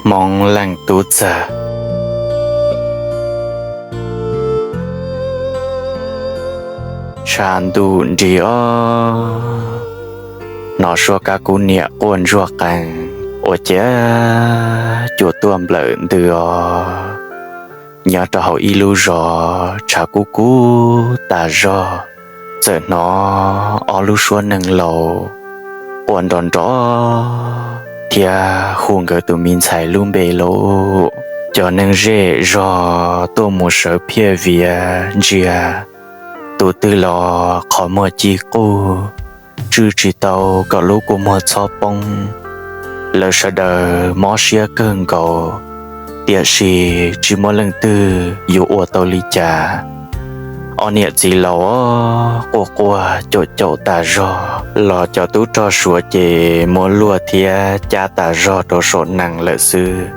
Hmoob leej tub txawg. Tshav ntuj nrig os, hnov suab kab kub niam quaj ntsuag qees, ua ciav cua tuaj nplawm ntws os. Nyob rau hauv ib lub zos tshav kub kub tas zog, txawm hnov ob lub suab neeg laus quaj nrov nrov thiab hu nkawd tus me ntxhais lub npe lauj. Cov neeg zej zog tuaj mus sawv phiaj viav ntsia, tus twg los qhov muag ci quj, tswj tsis tau kom lub kua muag txhob poob. Lawv sawv daws mob siab kawg nkaus, tiam sis tsis muaj leej twg yuav ua tau li cas. Ob niam txiv laus quaj quaj caum caum tas zog los cov tub rog Suav ces muab luaj thiab cab tas zog rau saum nees lawm xwb.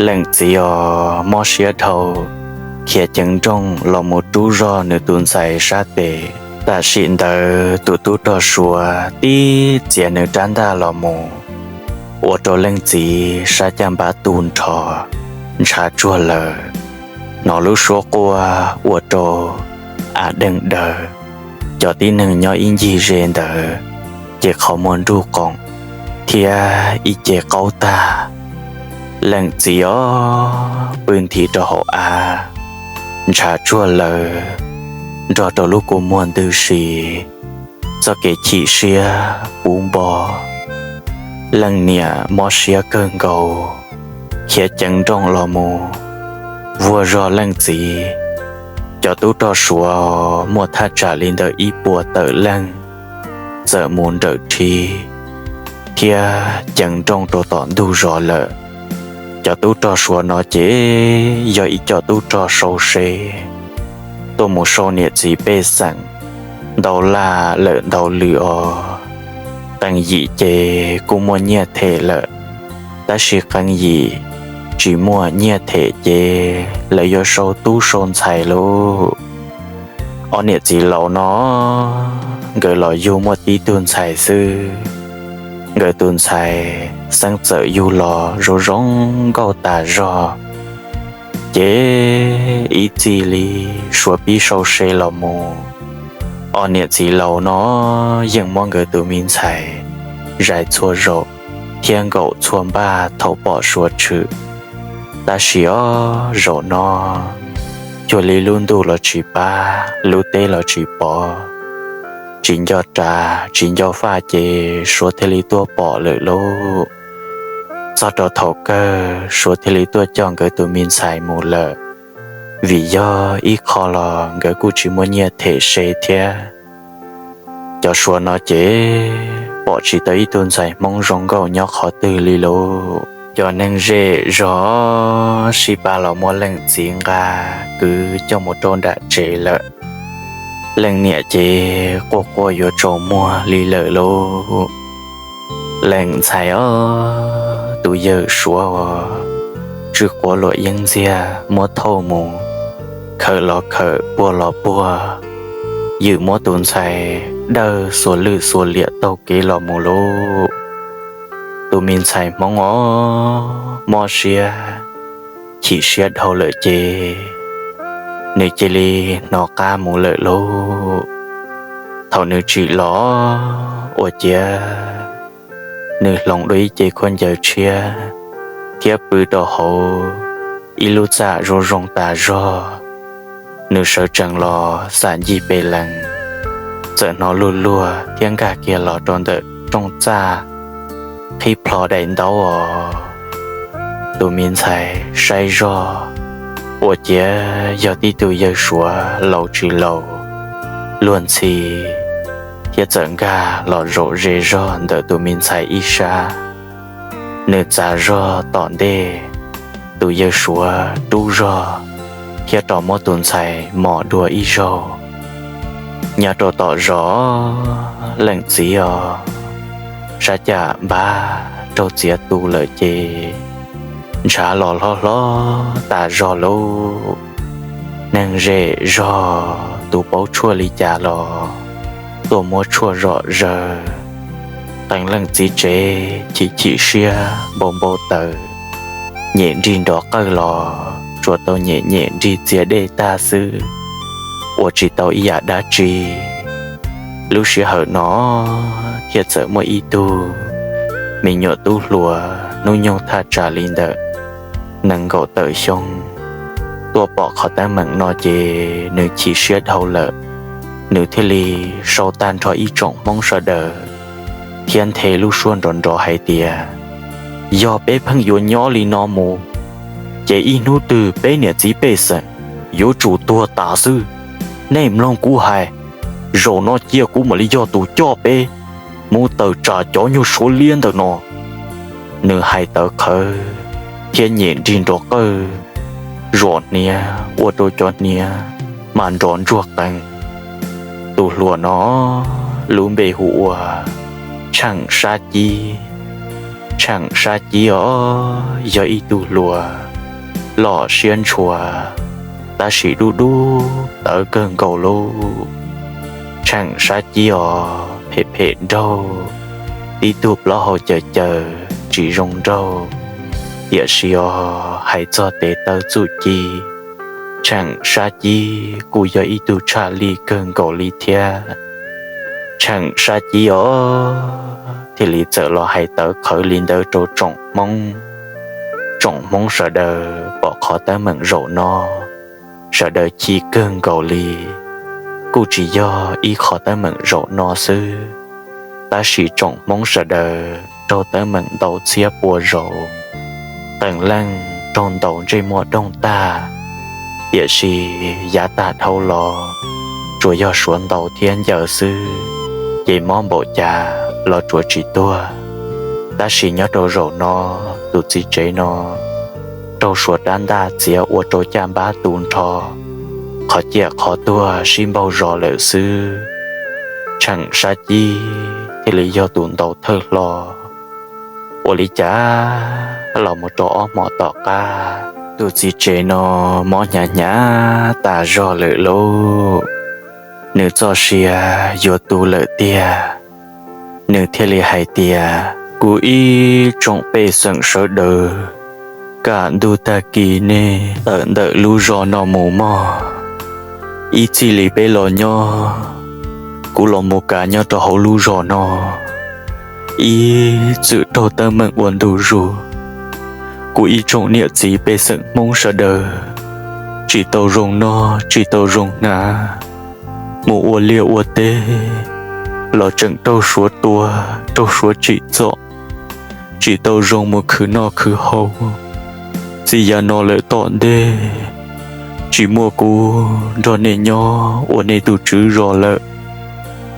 Leej txiv os mob siab dhau, khiav ceev nrooj los mus rub zog nws tus ntxhais sab tes. Tam sim ntawd tus tub rog Suav tib txiav nws rab ntaj los mus, ua rau leej txiv sab caj npab tu nrho, ntshav tsuag lawm. Hnov lub suab quaj ua rau av deej daws. Cov tib neeg nyob ib ncig ze ntawd ces qhov muag nruj qoom thiab ib ce qaub tag. Leej txiv os pw nthi rau hauv av, ntshav tsuag lawm, nrog rau lub kua muag ntws si, txoj kev chim siab puv npo. Leej niam mob siab kawg nkaus, khiav ceev nrooj los mus vuag zog leej txiv. Cov tub rog Suav muaj thaj tsam li ntawm ib puas tawm leej, txawm mus nrawm rhib thiab ceev nrooj rau tom ntug zos lawm. Cov tub rog Suav no ces yog ib co tub rog sau se, tuaj mus sau niam txiv pej xeem ntau laj lawm ntau lwm os. Qee yim ces kuj muaj nyiaj them lawm, tab sis qee yim tsis muaj nyiaj them ces lawv yuav sau tub sau ntxhais lauj. Ob niam txiv laus no nkawd los yug muaj tib tug ntxhais xwb. Nkawd tus ntxhais xeeb txawm yug los zoo zoo nkauj tas zog, ces ib txij li Suav pib sau se los mus, ob niam txiv laus no yeej muab nkawd tus me ntxhais zais txhua zaus thiab nkaum txhua npaj thaum pom Suav tshwm. Tab sis ob zaug no cuag li lub ntuj los tsis pab, lub teb los tsis pov, tsis nco ras tsis nco faj ces Suav thiaj li tuaj pom lawm lauj. Txog rau thaum kawg Suav thiaj li tuaj coj nkawd tus me ntxhais mus lawm, vim yog ib qho los nkawd kuj tsis muaj nyiaj them se thiab. Cov Suav no ces pom tsis tau ib tug ntxhais Hmoob zoo nkauj nyob qhov twg li lauj. Cov neeg zej zog sib pab los muab leej txiv nqa kwv coj mus rau nram tsev lawm. Leej niam ces quaj quaj yuav tsaus muag li lawm lauj. Leej ntxhais os, tus yawg Suav uas tsw quav luam yeeb ntxiag muab thauj mus, khawm los khawm puag los puag, ywm muab tus ntxhais dawj xuas lwj xuas liam taug kev los mus lauj. Tus me ntxhais Hmoob os mob siab chim siab dhau lawm ces nws cia li hnov qab mus lawm lauj. Thaum nws tsim los ua ciav nws hloov dua ib ce khaub ncaws tshiab thiab pw rau hauv ib lub txaj zoo zoo tas zog. Nws sawv tsees los xam ncig pem lees, txawm hnov luag luag thiab nkag kiag los rau ntawm rooj txaj, qhib plho daim ntaub os. Tus me ntxhais saib zog ua ciav yog tib tug yawg Suav laus tsis laus, luag ntxhi, thiab txawm nkag los zaum ze zog ntawm tus me ntxhais ib sab. Nws txav zog tom ntej, tus yawg Suav rub zog thiab rov muab tus ntxhais mos dua ib zaug. Nyob rau tom zos, leej txiv os, sab caj npab raug txiav tu lawm ces ntshav los hlob hlob tas zog lauj. Neeg zej zog tus paub tshuaj li cas los tuaj muab tshuaj zom zaws. Qee leej txiv tsev chim chim siab npau npau taws, nyem nrig nrov qawj los tsuas tau nyem nyem nrig txias dej tag xwb, ua tsis tau ib yam dab tsi. Lub sij hawm no thiaj txawm muaj ib tug me nyuam tub hluas hnub nyoog thaj tsam li ntawm nees nkaum tawm xyoo tuaj pom qhov teeb meem no ces nws chim siab dhau lawm. Nws thiaj li sau tag nrho ib tsoom Hmoob sawv daws thiab nthe lub suab nrov nrov hais tias, yog peb pheej yuav nyob li no mus, ces ib hnub twg peb niam txiv pej xeem yuav tsum tuag tas xwb. Nej mloog kuv hais, zaum no cia kuv mam li yog tus coj peb mus tawm tsam cov nyuag suav liab ntawm no. Nws hais tawv qhawv thiab nyem nrig nrov qawj zom hniav ua rau cov hniav mas nrov ntsuag qees. Tus hluas no lub npe hu ua Tsheem Sab Cib. Tsheem Sab Cib os, yog ib tug hluas loj siab ntshua, tab sis dub dub tawv kawg nkaus lauj. Tsheem Sab Cib os, phem phem nraug, tib tug plaub hau caws caws tsis zoo nraug, tiam sis os hais txog tes taw txuj ci, Tsheem Sab Cib kuj yog ib tug tshaj lij kawg nkaus li thiab. Tsheem Sab Cib os thiaj li txawm los hais tawv qhawv li ntawd rau tsoom Hmoob. Tsoom Hmoob sawv daws pom qhov teeb meem zaum no, sawv daws chim kawg nkaus li. Kuj tsis yog ib qhov teeb meem zaum no xwb, tab sis tsoom Hmoob sawv daws raug teeb meem ntau txhiab pua zaus, qee leej raug ntaus ntsej muag doog tag. Tiam sis yav tag dhau los tsuas yog suav ntaus thiab ncaws xwb, ces mob npaum cas los tsuas tsis tuag. Tab sis nyob rau zaum no, tus txiv tsev no raug suav rab ntaj txiav ua rau caj npab tu nrho, qhov ciaj qhov tuag sib npaug zos lawm xwb. Tsheem Sab Cib thiaj li yog tus ntaus thawj hlo. Ua li cas los mus rau ob hmos tom qab, tus txiv tsev no mob hnyav hnyav tas zog lawm lauj. Nws txoj sia yuav tu lawm tiag, nws thiaj li hais tias, kuv ib tsoom pej xeem sawv daws, kaj ntug tag kis nej tawm ntawm lub zos no mus mog. Ib txij li peb los nyob, kuv los mus kav nyob rau hauv lub zos no, ib txwm raug teeb meem ua ntu zus. Kuv ib tsoom niam txiv pej xeem Hmoob sawv daws tsis tau zoo noj tsis tau zoo hnav, mus ua liaj ua teb los tseem raug suav tua, raug suav tsim txom, tsis tau zoo mus khwv noj khwv haus. Txij yav no lawm tom ntej, tsis muaj kuv nrog nej nyob ua nej tus tswv zos lawm,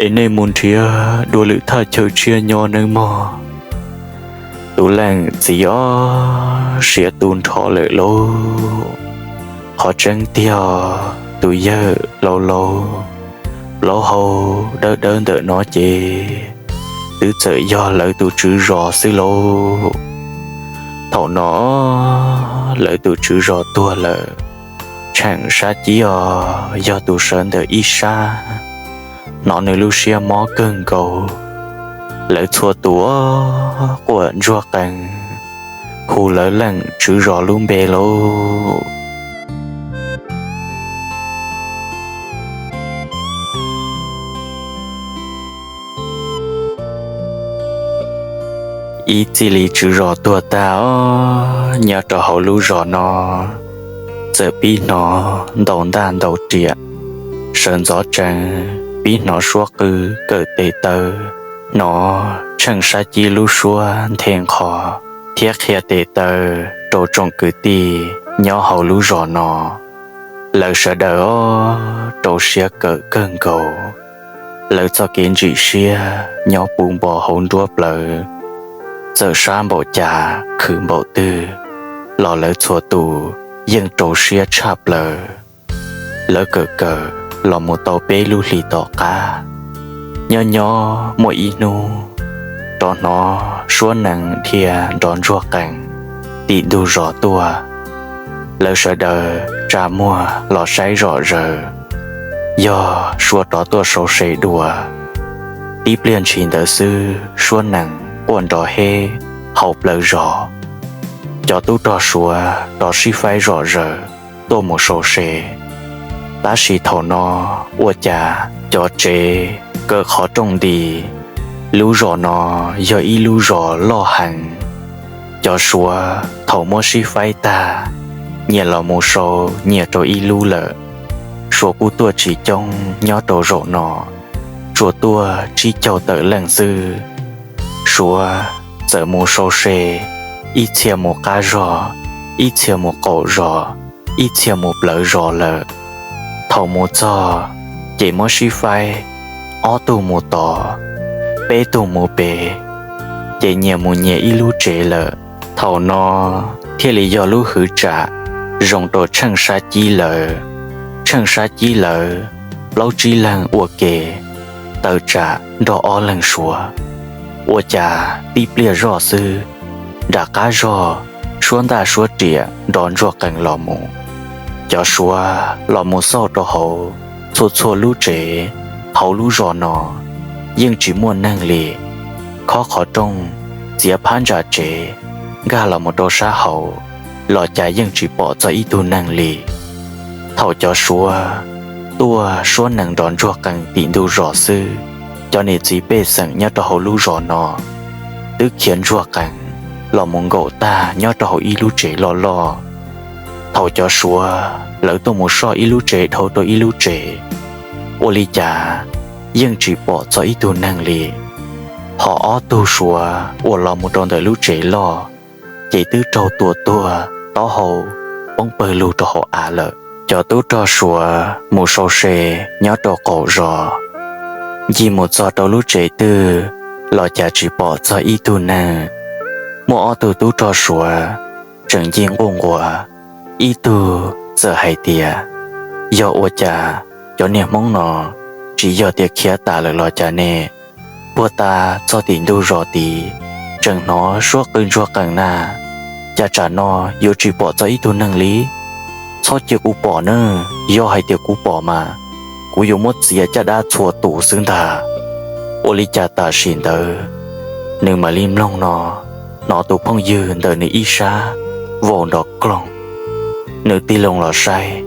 es nej mus nrhiav dua lwm thaj chaw tshiab nyob nawb mog. Tus leej txiv os, siav tu nrho lawm lauj. Qhov tseeb tiag, tus yawg laus laus, plaub hau dawb dawb ntawm no ces twb txawm yog lawv tus tswv zos xwb lauj. Thaum no lawv tus tswv zos tuag lawm, Tsheem Sab Cib os yog tus sawv ntawm ib sab, hnov nws lub siab mob kawg nkaus. Lawv txhua tus quaj ntsuag qees, hu lawv leej tswv zos lub npe lauj. Ib txij li tswv zos tuag tag os, nyob rau hauv lub zos no txawm pib hnov ntaus ntaj ntaus riam, sawv ntxov tsees, pib hnov suab qw kawm tes taw, hnov Tsheem Sab Cib lub suab nthe nqho thiab qhia tes taw rau tsoom kwv tij nyob hauv lub zos no. Lawv sawv daws os rau siab kawm kawg nkaus. Lawv txoj kev ntsim siab nyob puv npo hauv nruab plawv, txawm sab npaum cas khwv npaum twg los lawv txhua tus yeej rau siab tshaj plaws. Lawv kawm kawm los mus tau peb lub hlis tom qab, nyob nyob muaj ib hnub rov hnov suab nees dhia nrov ntsuag qees tim ntug zos tuaj. Lawv sawv daws tsa muag los saib zom zaws, yog suab rov tuaj sau se dua. Tib pliag ntshis ntawd xwb suab nees quaj nrov heb hauv plawv zos. Cov tub rog Suav rov sib faib zom zaws tuaj mus sau se. Tab sis thaum no ua cas cov tsev kaw qhov rooj nti, lub zos no yog ib lub zos loj heev. Cov Suav thaum muab sib faib tag, nyias los mus sau nyias rau ib lub lawm. Suav kuj tuaj tsis coob nyob rau zaum no, tsuas tuaj tsib caug tawm leej xwb. Suav txawm mus sau se, ib txhia mus qab zos, ib txhia mus qaum zos, ib txhia mus plawv zos lawm. Thaum mus txog ces muab sib faib, ob tug mus tod, peb tug mus pem, ces nyias mus nyias ib lub tsev lawm. Thaum no thiaj li yog lub hwv tsam zoo rau Tsheej Sab Cib lawv. Tsheej Sab Cib lawv plaub tsib leeg ua ke tawm tsam nrog ob leeg Suav. Ua cas tib pliag zoj xwb, nram qab zog suab ntaj suab riam nrov ntsuag qees los mus. Cov Suav los mus xauj rau hauv txhua txhua lub tsev hauv lub zos no, yeej tsis muaj neeg li. Khob qhov rooj, txiav phab ntsa tsev, nkag los mus rau sab hauv, los cas yeej tsis pom txog ib tug neeg li. Thaum cov Suav tuaj suab nees nrov ntsuag qees tim ntug zos xwb, cov niam txiv pej xeem nyob rau hauv lub zos no twb khiav ntsuag qees los mus nkaum tag nyob rau hauv ib lub tsev loj loj. Thaum cov Suav lawv tuaj mus soj ib lub tsev dhau rau ib lub tsev, ua li cas yeej tsis pom txog ib tug neeg li. Ho ob tug Suav uas los mus rau ntawm lub tsev loj, ces twb raug tua tuag taub hau poob pawg lug rau hauv av lawm. Cov tub rog Suav mus sau se nyob rau qaum zos, ncig mus txog rau lub tsev twg los cas tsis pom txog ib tug neeg. Muaj ob tug tub rog Suav tseem ncig nquj nquas, ib tug txawm hais tias, yog ua cas cov niag Hmoob no tsis yog tias khiav tas lawm los cas ne? Puag ta txog tim ntug zos tid, tseem hnov suab qw ntsuag qees na, cas tsam no yuav tsis pom txog ib tug neeg li? Txhob cia kuv pom nawb, yog hais tias kuv pom mas kuv yuav muab txiav caj dab txhua tus xwb ntag. Ua li cas tam sim ntawd nws mam li mloog no, hnov tus phooj ywg ntawm nws ib sab vau nrov kloog. Nws tig loo los saib,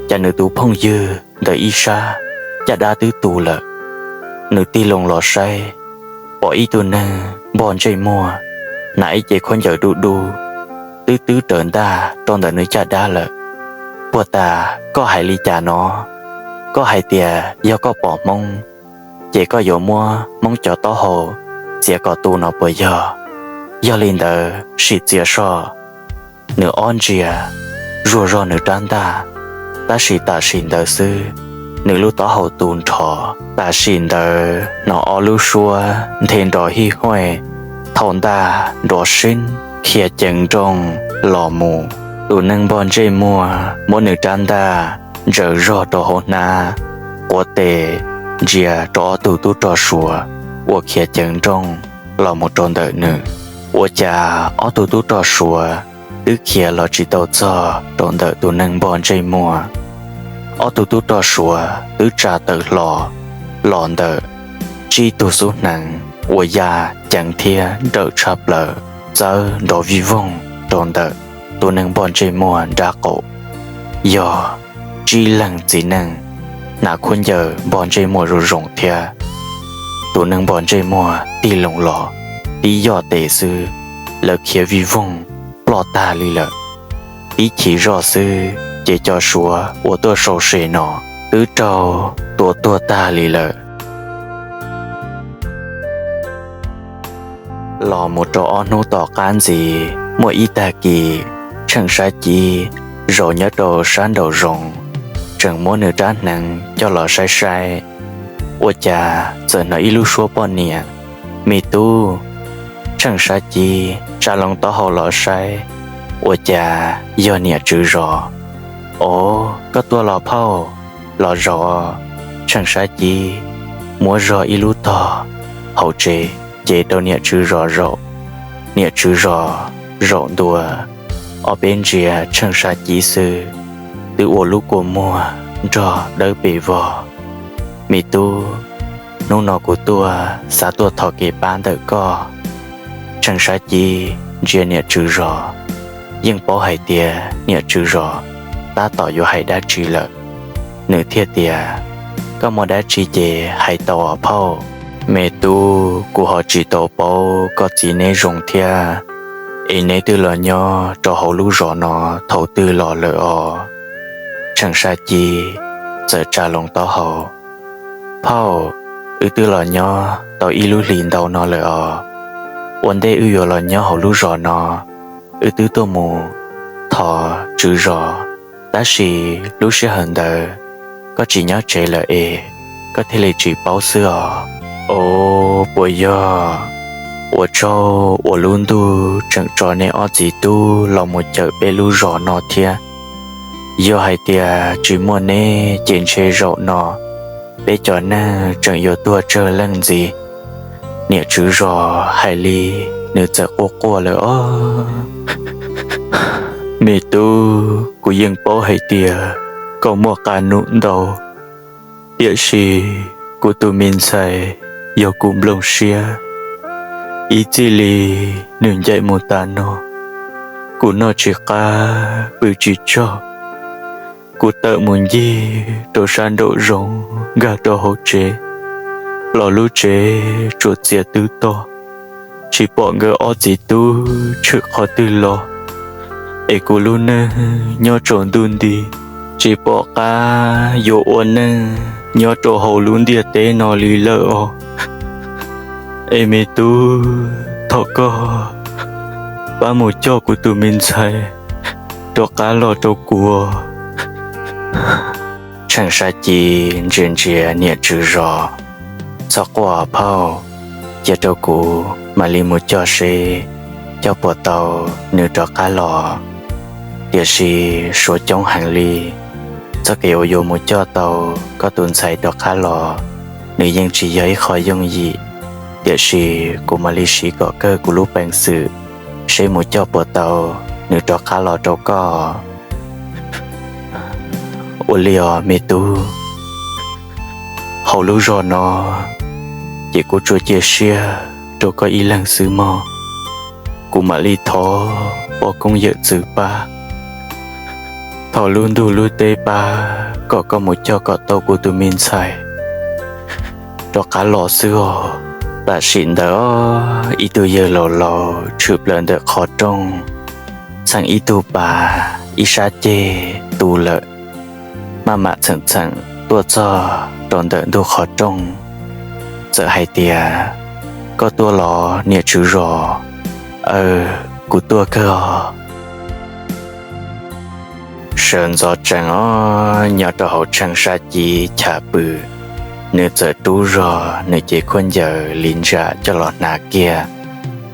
cas nws tus phooj ywg ntawm ib sab caj dab twb tu lawm. Nws tig loo los saib, pom ib tug neeg npog ntsej muag, hnav ib ce khaub ncaws dub dub, twb twb raws ntaj rau ntawm nws caj dab lawm. Puag ta, koj hais li cas no? Koj hais tias yog koj pom Hmoob, ces koj yuav muab Hmoob cov taub hau txiav kom tu no puas yog? Yog li ntawd sim txiav soj. Nws ob ntsia zuag zog nws rab ntaj, tab sis tam sim ntawd xwb, nws lub taub hau tu nrho. Tam sim ntawd hnov ob lub suab nthe nrov hij huaj, thaum ntaj nrov seeb khiav ceev nrooj los mus. Tus neeg npog ntsej muag muab nws rab ntaj ntsaws zog rau hauv hnab, quav tes ntsia rau ob tug tub rog Suav uas khiav ceev nrooj los mus rau ntawm nws. Ua cas ob tug tub rog Suav twb khiav los tsis tau txog rau ntawm tus neeg npog ntsej muag. Ob tug tub rog Suav twb tsa tawm hlo los ntawm tsib tug xub hneev uas ya ceev thiab nrawm tshaj plaws, txawb nrov vij voog rau ntawm tus neeg npog ntsej muag nrab qaum. Yog tsib leeg txiv neej hnav khaub ncaws npog ntsej muag zoo zoo thiab. Tus neeg npog ntsej muag tig loo los tib yoj tes xwb, lawv khiav vij voog ploj tag li lawm. Tib chim zoj xwb ces cov Suav uas tuaj sau se no twb raug tua tuag tag li lawm. Los mus rau ob hnub tom qab ntxiv, muaj ib tag kis, Tsheej Sab Cib zaum nyob rau sab nraum zoov, tseem muab nws rab hneev coj los saib saib. Ua cas txawm hnov ib lub suab poj niam, Me tub. Tsheej Sab Cib tsa loo taub hau los saib, ua cas yog niam tswv zos. Os, koj tuaj los phauj, los zaum. Tsheej Sab Cib muab zog ib lub tog hauv tsev ces rau niam tswv zos zaum. Niam tswv zos zaum ntua, ob peb ntsia Tsheej Sab Cib xwb, twb ua lub kua muag nrog dawb pes vog. Me tub, hnub no kuv tuaj xav tuaj thov kev pab ntawm koj. Tsheej Sab Cib ntsia niam tswv zos, yeej paub hais tias niam tswv zos tab tom yuav hais dab tsi lawm. Nws thiaj tias, Koj muaj dab tsi ces hais tau os phauj. Me tub, kuv ho tsis tau paub koj txiv neb zoo thiab, es neb twb los nyob rau hauv lub zos no thaum twg los lawm os? Tsheej Sab Ci txawm tsa loo taub hau, Phauj, wb twb los nyob tau ib lub hlis ntau no lawm os. Ua ntej wb yuav los nyob hauv lub zos no, wb twb tuaj mus thov tswv zos, tab sis lub sij hawm ntawd koj tsis nyob tsev lawm es koj thiaj li tsis paub xwb os. Os, puas yog? Ua tsaug uas lub ntuj tseem tso neb ob txiv tub los mus cawm peb lub zos no thiab. Yog hais tias tsis muaj neb ces ntshe zaum no peb cov neeg tseem yuav tuag tsawg leej ntxiv. Niam tswv zos hais li, nws txawm quaj quaj lawm os. Me tub, kuv yeej paub hais tias koj muaj qab num ntau, tiam sis kuv tus me ntxhais yog kuv nplooj siab. Ib txij li nws ncaim mus tas no, kuv noj tsis qab pw tsis tsaug. Kuv tawm mus ncig rau sab nraum zoov nkag rau hauv tsev, los lub tsev tsuas txias twb tog, tsis pom nkawd ob txiv tub tshwm qhov twg los, es kuv lub neej nyob tsaus ntuj nti, tsis pom qab yuav ua neej nyob rau hauv lub ntiaj teb no li lawm os. Es me tub, thov koj pab mus coj kuv tus me ntxhais rov qab los rau kuv. Tsheej Sab Ci ntsia ntsia niam tswv zos, Txhob quaj phauj, cia rau kuv mam li mus coj seb coj puas tau nws rov qab los. Tiam sis suav coob heev li, txoj kev uas yuav mus coj tau koj tus ntxhais rov qab los, nws yeej tsis yog ib qho yooj yim. Tiam sis kuv mam li siv kom kawg kuv lub peev xwm seb mus coj puas tau nws rov qab los rau koj. Ua li os me tub, hauv lub zos no ces kuv tsuas cia siab rau koj ib leeg xwb mog. Kuv mam li thov poj koob yawm txwv pab, thov lub ntuj lub teb pab kom koj mus coj kom tau kuv tus me ntxhais rov qab los xwb os. Tam sim ntawd ib tug yawg laus laus tshwm plaws ntawm qhov rooj, txheem ib tug pas ib sab ceg tu lawm, maj mam txheem txheem tuaj txog rau ntawm ntug qhov rooj, txawm hais tias, Koj tuaj los niam tswv zos? Aw, kuv tuaj kawg os. Sawv ntxov tsees os, nyob rau hauv Tsheej Sab Ci chav pw, nws txawm rub zog nws cev khaub ncaws li ntsa coj los hnav kiag,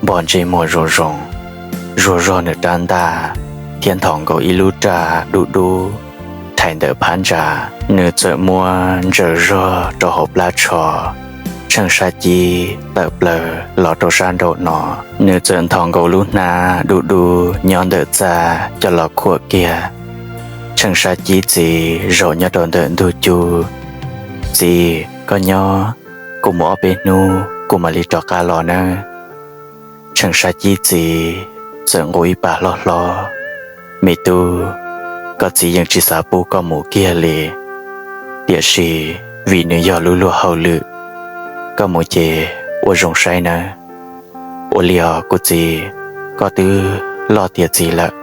npog ntsej muag zoo zoo, zuag zog nws rab ntaj, thiab nthos nkaus ib lub raj dub dub rhais ntawm phab ntsa. Nws txawm muab ntsaws zog rau hauv plab tsho. Tsheej Sab Ci tawm plaws los rau sab nraum no, nws txawm nthos nkaus lub hnab dub dub nyob ntawm txaj coj los khuam kiag. Tsheej Sab Ci txiv zaum nyob rau ntawm ntug cub. Txiv, koj nyob, kuv mus ob peb hnub kuv mam li rov qab los nawb. Tsheej Sab Ci txiv txawm nqus ib pas hlob hlob, Me tub, koj txiv yeej tsis xav pub koj mus kiag li, tiam sis vim nws yog lub luag hauj lwm, koj mus ces ua zoo saib nawb. Ua li os kuv txiv, koj twb loj tiav txiv lawm,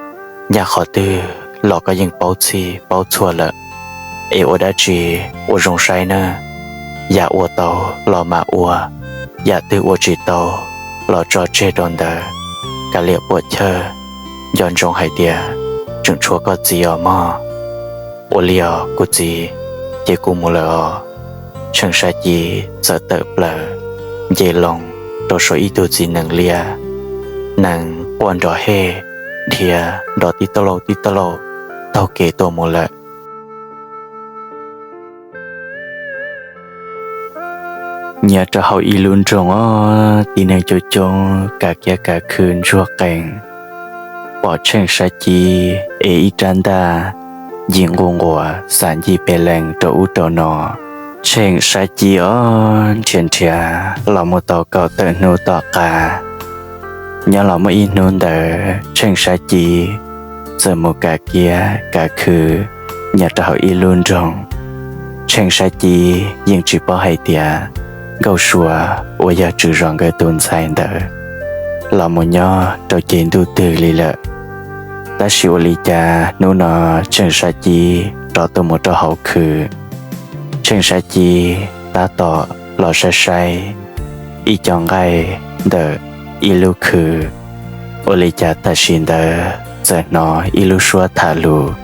nyaj qhov twg los koj yeej paub txhij paub txhua lawm, es ua dab tsi ua zoo saib nawb. Yam ua tau los mam ua, yam twg ua tsis tau los tso tseg rau ntawd, kav liam puam chawj. Nco ntsoov hais tias tseem tshuav koj txiv os mog. Ua li os kuv txiv, ces kuv mus lawm os. Tsheej Sab Ci txawm tawm plaws nce loo rau saum ib tug txiv nees liab, nees quaj nrov hej dhia nrov tib tauj lauj tib tauj lauj taug kev tuaj mus lawm. Nyob rau hauv ib lub nroog os, tib neeg coob coob kav kiab kav khw ntsuag qees, pom Tsheej Sab Ci ev ib rab ntaj ncig nqus nquas xam ncig pes lees rau ub rau no. Tsheej Sab Ci os, nrhiav nrhiav los mus tau kaum tawm hnub tom qab. Nyob los muaj ib hnub ntawd Tsheej Sab Ci txawm mus kav kiab kav khw nyob rau hauv ib lub nroog. Tsheej Sab Ci yeej tsis paub hais tias Nkauj Sua uas yog tswv zos nkawd tus ntxhais ntawd los mus nyob rau ceg ntuj twg li lawm. Tab sis ua li cas hnub no Tsheej Sab Ci rov tuaj mus rau hauv khw, Tsheej Sab Ci tab tom los saib saib ib co nqaij ntawm ib lub khw. Ua li cas tam sim ntawd txawm hnov ib lub suab tham lus: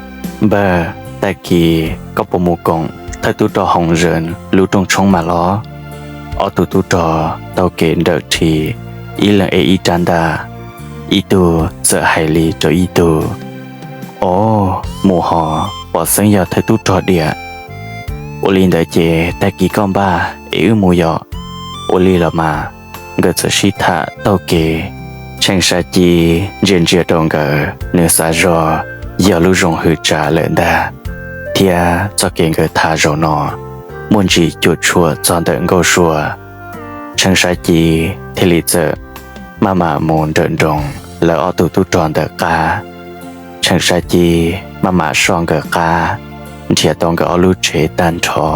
Npawg, tag kis koj puas mus koom thawj tub rog Hoo Zees lub rooj tshoob mas los? Ob tug tub rog taug kev nrawm rhi, ib leeg ev ib rab ntaj, ib tug txawm hais li rau ib tug: Au, mus hos, pom xeeb yog thawj tub rog Diam. Ua li ntawd ces tag kis koj npaj es wb mus yom. Ua li los mas, nkawd txawm sib tham taug kev. Tsheej Sab Ci ntsia ntsia rau nkawd, nws xav zog yog lub zoo hwm tsav lawm ntag, thiab txoj kev nkawd tham zaum no muaj ntsis cuam tshuam txog ntawm Nkauj Sua. Tsheej Sab Ci thiaj li txawm maj mam mus nrawm nroos lawv ob tug tub rog ntawm qab. Tsheej Sab Ci maj mam soj nkawd qab, nrhiav tau nkawd ob lub tsev tag nrho.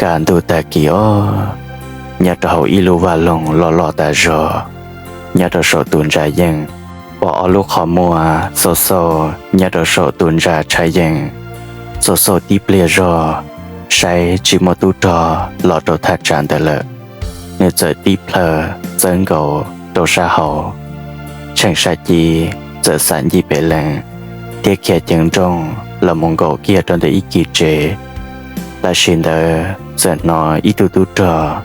Kaj ntug tag kis os, nyob rau hauv ib lub vaj loog loj loj tas zog, nyob rau saum tus ntsa yeej, pom ob lub qhov muag xauj xauj nyob rau saum tus ntsa tshav yeej, xauj xauj tib pliag zog, saib tsis muaj tub rog los rau thaj tsam ntawd lawm, nws txawm tib plhaw txawb nkaus rau sab hauv. Tsheej Sab Ci txawm xam ncig pem lees thiab khiav ceev nrooj los mus nkaum kiag rau ntawm ib kis tsev. Tam sim ntawd txawm hnov ib tug tub rog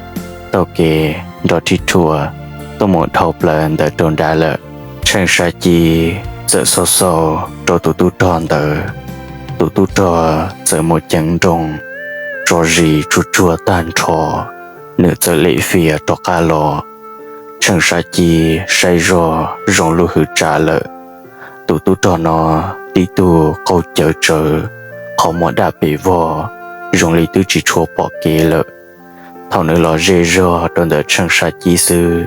taug kev nrov rhib rhuav tuaj mus dhau plaws ntawd rau nrad lawm. Tsheej Sab Ci txawm xauj xauj rau tus tub rog ntawd, tus tub rog txawm mus ceev nrooj tso zis tsuag tsuag tag nrho, nws txawm lem fias rov qab los. Tsheej Sab Ci saib zog zoo lub hwv tsav lawm. Tus tub rog no tib tug qaug cawv tsawv, qhov muag daj pes vog, zoo li twb tsis tshua pom kev lawm. Thaum nws los ze zog rau ntawm Tsheej Sab Ci xwb,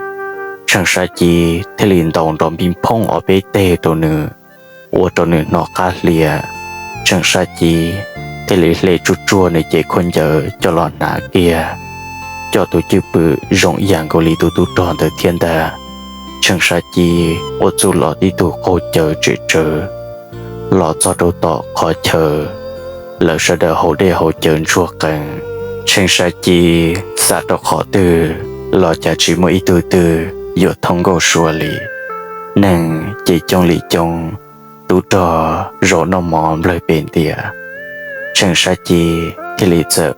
Tsheej Sab Ci thiaj li ntaus nrov npij phoob ob peb teg rau nws, ua rau nws hnov qab hlias. Tsheej Sab Ci thiaj li hle tsuag tsuag nws cev khaub ncaws coj los hnav kiag, coj tus cwj pwm zoo ib yam nkaus li tus tub rog ntawd thiab ntag. Tsheej Sab Ci ua txuj los tib tug qaug cawv tsem tsawv los txog rau tom qhov chaw lawv sawv daws haus dej haus cawv ntsuag qees. Tsheej Sab Ci xav rau qhov twg los cas tsis muaj ib tug twg yuav thoob Nkauj Sua li. Neeg ces coob li coob, tub rog zaum noj mov nplawg pes ntias. Tsheej Sab Ci thiaj li txawm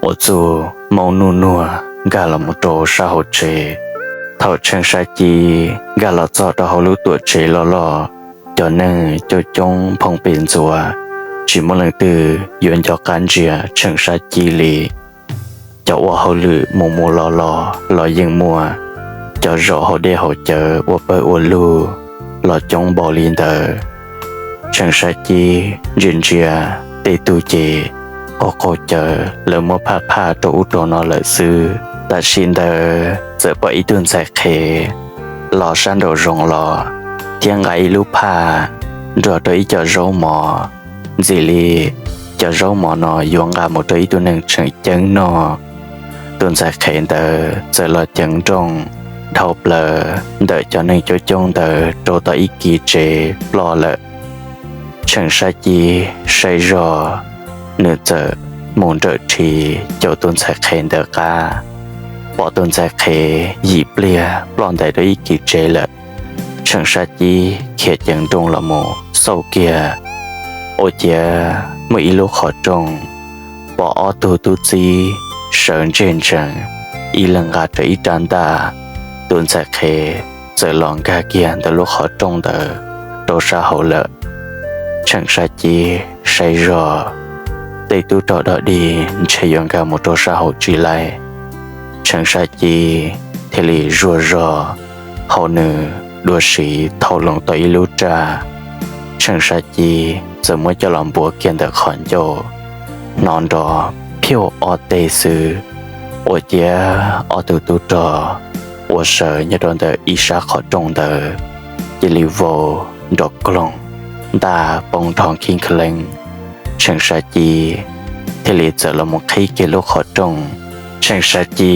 ua txuj maub nuj nuag nkag los mus rau sab hauv tsev. Thaum Tsheej Sab Ci nkag los txog rau hauv lub tuam tsev loj loj, cov neeg coob coob nphoo pes ntxuav, tsis muaj leej twg yuav nco qab ntsia Tsheej Sab Ci li. Cov ua hauj lwm mus mus los los los yeej muaj, cov zaum haus dej haus cawv ua pawg ua lug los coob npaum li ntawd. Tsheej Sab Ci ntsia ntsia tej tug ces qaug qaug cawv, lawv muab phaj phaj rau ub rau no lawm xwb. Tam sim ntawd txawm pom ib tug ntxhais qhev los sab nraum zoov los thiab nqa ib lub phaj nrog rau ib co zaub mov. Ntxim li cov zaub mov no yuav nqa mus rau ib tug neeg tseem ceeb noj. Tus ntxhais qhev ntawd txawm los ceev nrooj dhau plaws ntawm cov neeg coob coob ntawd rau tom ib kis tsev ploj lawm. Tsheej Sab Ci saib zog, nws txawm mus nrawm rhi caum tus ntxhais qhev ntawd qab, pom tus ntxhais qhev yim pliag ploj ntais rau ib kis tsev lawm. Tsheej Sab Ci khiav ceev nrooj los mus xauj kiag, ua ciav muaj ib lub qhov rooj, pom ob tug tub txib sawv ntseg ntsees, ib leeg nqa rawv ib rab ntaj. Tus ntxhais qhev txawm los nkag kiag ntawm lub qhov rooj ntawd rau sab hauv lawm. Tsheej Sab Ci saib zog, tej tub rog dog dig ntshe yuav nkag mus rau sab hauv tsis laij. Tsheej Sab Ci thiaj li zuag zog, hau nws dua siv thau loo tau ib lub raj. Tsheej Sab Ci txawm muab coj los npuav kiag ntawm qhov ncauj, hnov nrov phiauj ob teg xwb, ua ciav ob tug tub rog uas sawv nyob rau ntawm ib sab qhov rooj ntawd cia li vau nrov kloog. ntaj poob nrho khib kheev. Tsheej Sab Ci thiaj li txawm los mus qhib kiag lub qhov rooj. Tsheej Sab Ci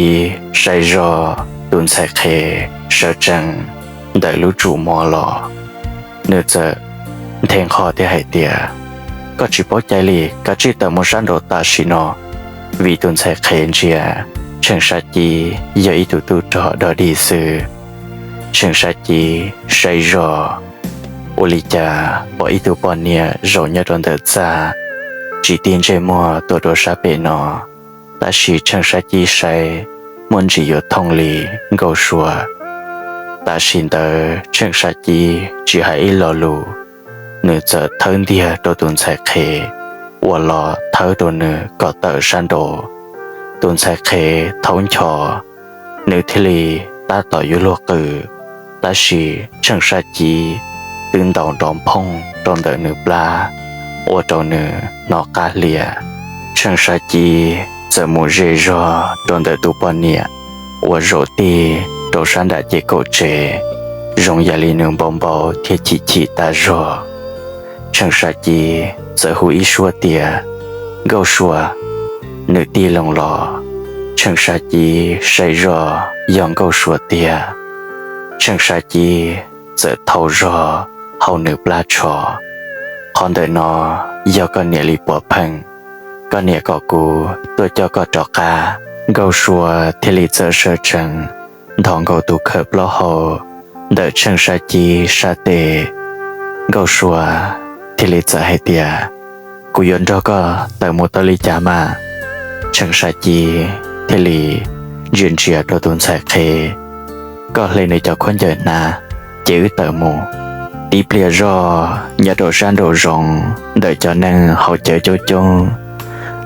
saib zog tus ntxhais qhev sawv tsees ntawm lub tsum mov los, nws txawm nthe nqho thiab hais tias, Koj tsis paub cai li, kav tsij tawm mus sab nraud tam sim no. Vim tus ntxhais qhev ntsia Tsheej Sab Ci yog ib tug tub rog dog dig xwb. Tsheej Sab Ci saib zog, ua li cas pom ib tug poj niam zaum nyob rau ntawm txaj, tsis tig ntsej muag tuaj rau sab pem no. Tab sis Tsheej Sab Ci saib, muaj ntsis yuav thooj li Nkauj Sua. Tam sim ntawd Tsheej Sab Ci tsis hais ib lo lus, nws txawm thawb ntiag rau tus ntxhais qhev uas los thawb rau nws kom tawm sab nraud. Tus ntxhais qhev thaub ncho, nws thiaj li tab tom yuav luag qw, tab sis Tsheej Sab Ci twb ntaus nrov phooj rau ntawm nws plab, ua rau nws hnov qab hlias. Tsheej Sab Ci txawm mus ze zog rau ntawm tus poj niam uas zaum tig rau sab nram ces kaum tsev, zoo yam li nws npau npau thiab chim chim tas zog. Tsheej Sab Ci txawm hu ib suab tias, Nkauj Sua! Nws tig loo los, Tsheej Sab Ci saib zog yog Nkauj Sua tiag. Tsheej Sab Ci txawm thau zog hau nws plab tsho, Qhov ntawm no yog koj niam li puav pheej, koj niam kom kuv tuaj coj koj rov qab. Nkauj Sua thiaj li txawm sawv tsees nthos nkaus tus khawm plaub hau ntawm Tsheej Sab Ci sab tes. Nkauj Sua thiaj li txawm hais tias, Kuv yuav nrog koj tawm mus tau li cas mas? Tsheej Sab Ci thiaj li ntsia ntsia rau tus ntxhais qhev, Koj hle nws cov khaub ncaws hnav, ces wb tawm mus. Tib pliag zog nyob rau sab nraum zoov ntawm cov neeg haus cawv coob coob,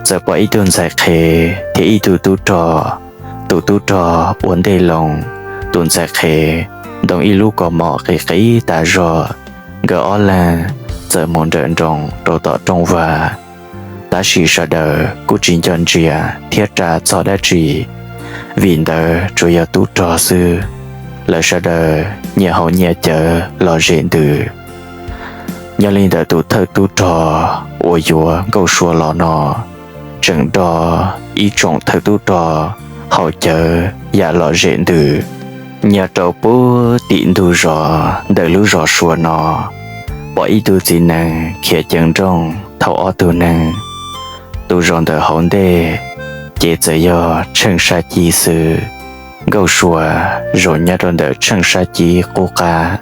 txawm pom ib tug ntxhais qhev thiab ib tug tub rog. Tus tub rog ua ntej loo, tus ntxhais qhev ntoo ib lub kaus mom qis qis tas zog. Nkawd ob leeg txawm mus nrawm nroos rau tom rooj vag, tab sis sawv daws kuj tsis nco ntsia thiab ras txog dab tsi, vim ntawd tsuas yog tub rog xwb. Lawv sawv daws nyias haus nyias cawv los zem ntws. Nyob li ntawm tus thawj tub rog uas yuav Nkauj Sua los no, tseem nrog ib tsoom thawj tub rog haus cawv yam los zem ntws. Nyob rau puag tim ntug zos ntawm lub zos Sua no, pom ib tug txiv nees khiav ceev nrooj thauj ob tug neeg. Tus zaum ntawm hauv ntej ces txawm yog Tsheej Sab Ci xwb. Nkauj Sua zaum nyob rau ntawm Tsheej Sab Ci qub qab,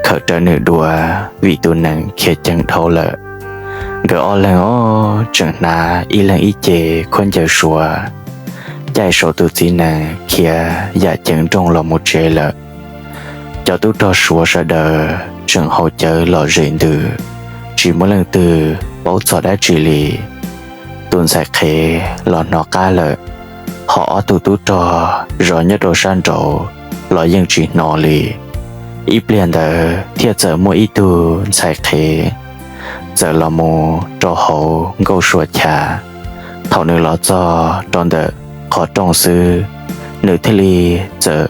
khawm rawv nws dua vim tus nees khiav ceev dhau lawm. Nkawd ob leeg ob tseem hnav ib leeg ib ce khaub ncaws Sua, caij saum tus txiv nees khiav yam ceev nrooj los mus tsev lawm. Cov tub rog Suav sawv daws tseem haus cawv los zem ntws, tsis muaj leej twg paub txog dab tsi li. Tus ntxhais qhev los hnov qab lawm, ho ob tug tub rog zov nyob rau sab nraud los yeej tsis hnov li. Ib pliag ntawd thiaj txawm muaj ib tug ntxhais qhev txawm los mus rau hauv Nkauj Suav chav. Thaum nws los txog rau ntawm qhov rooj xwb, nws thiaj li txawm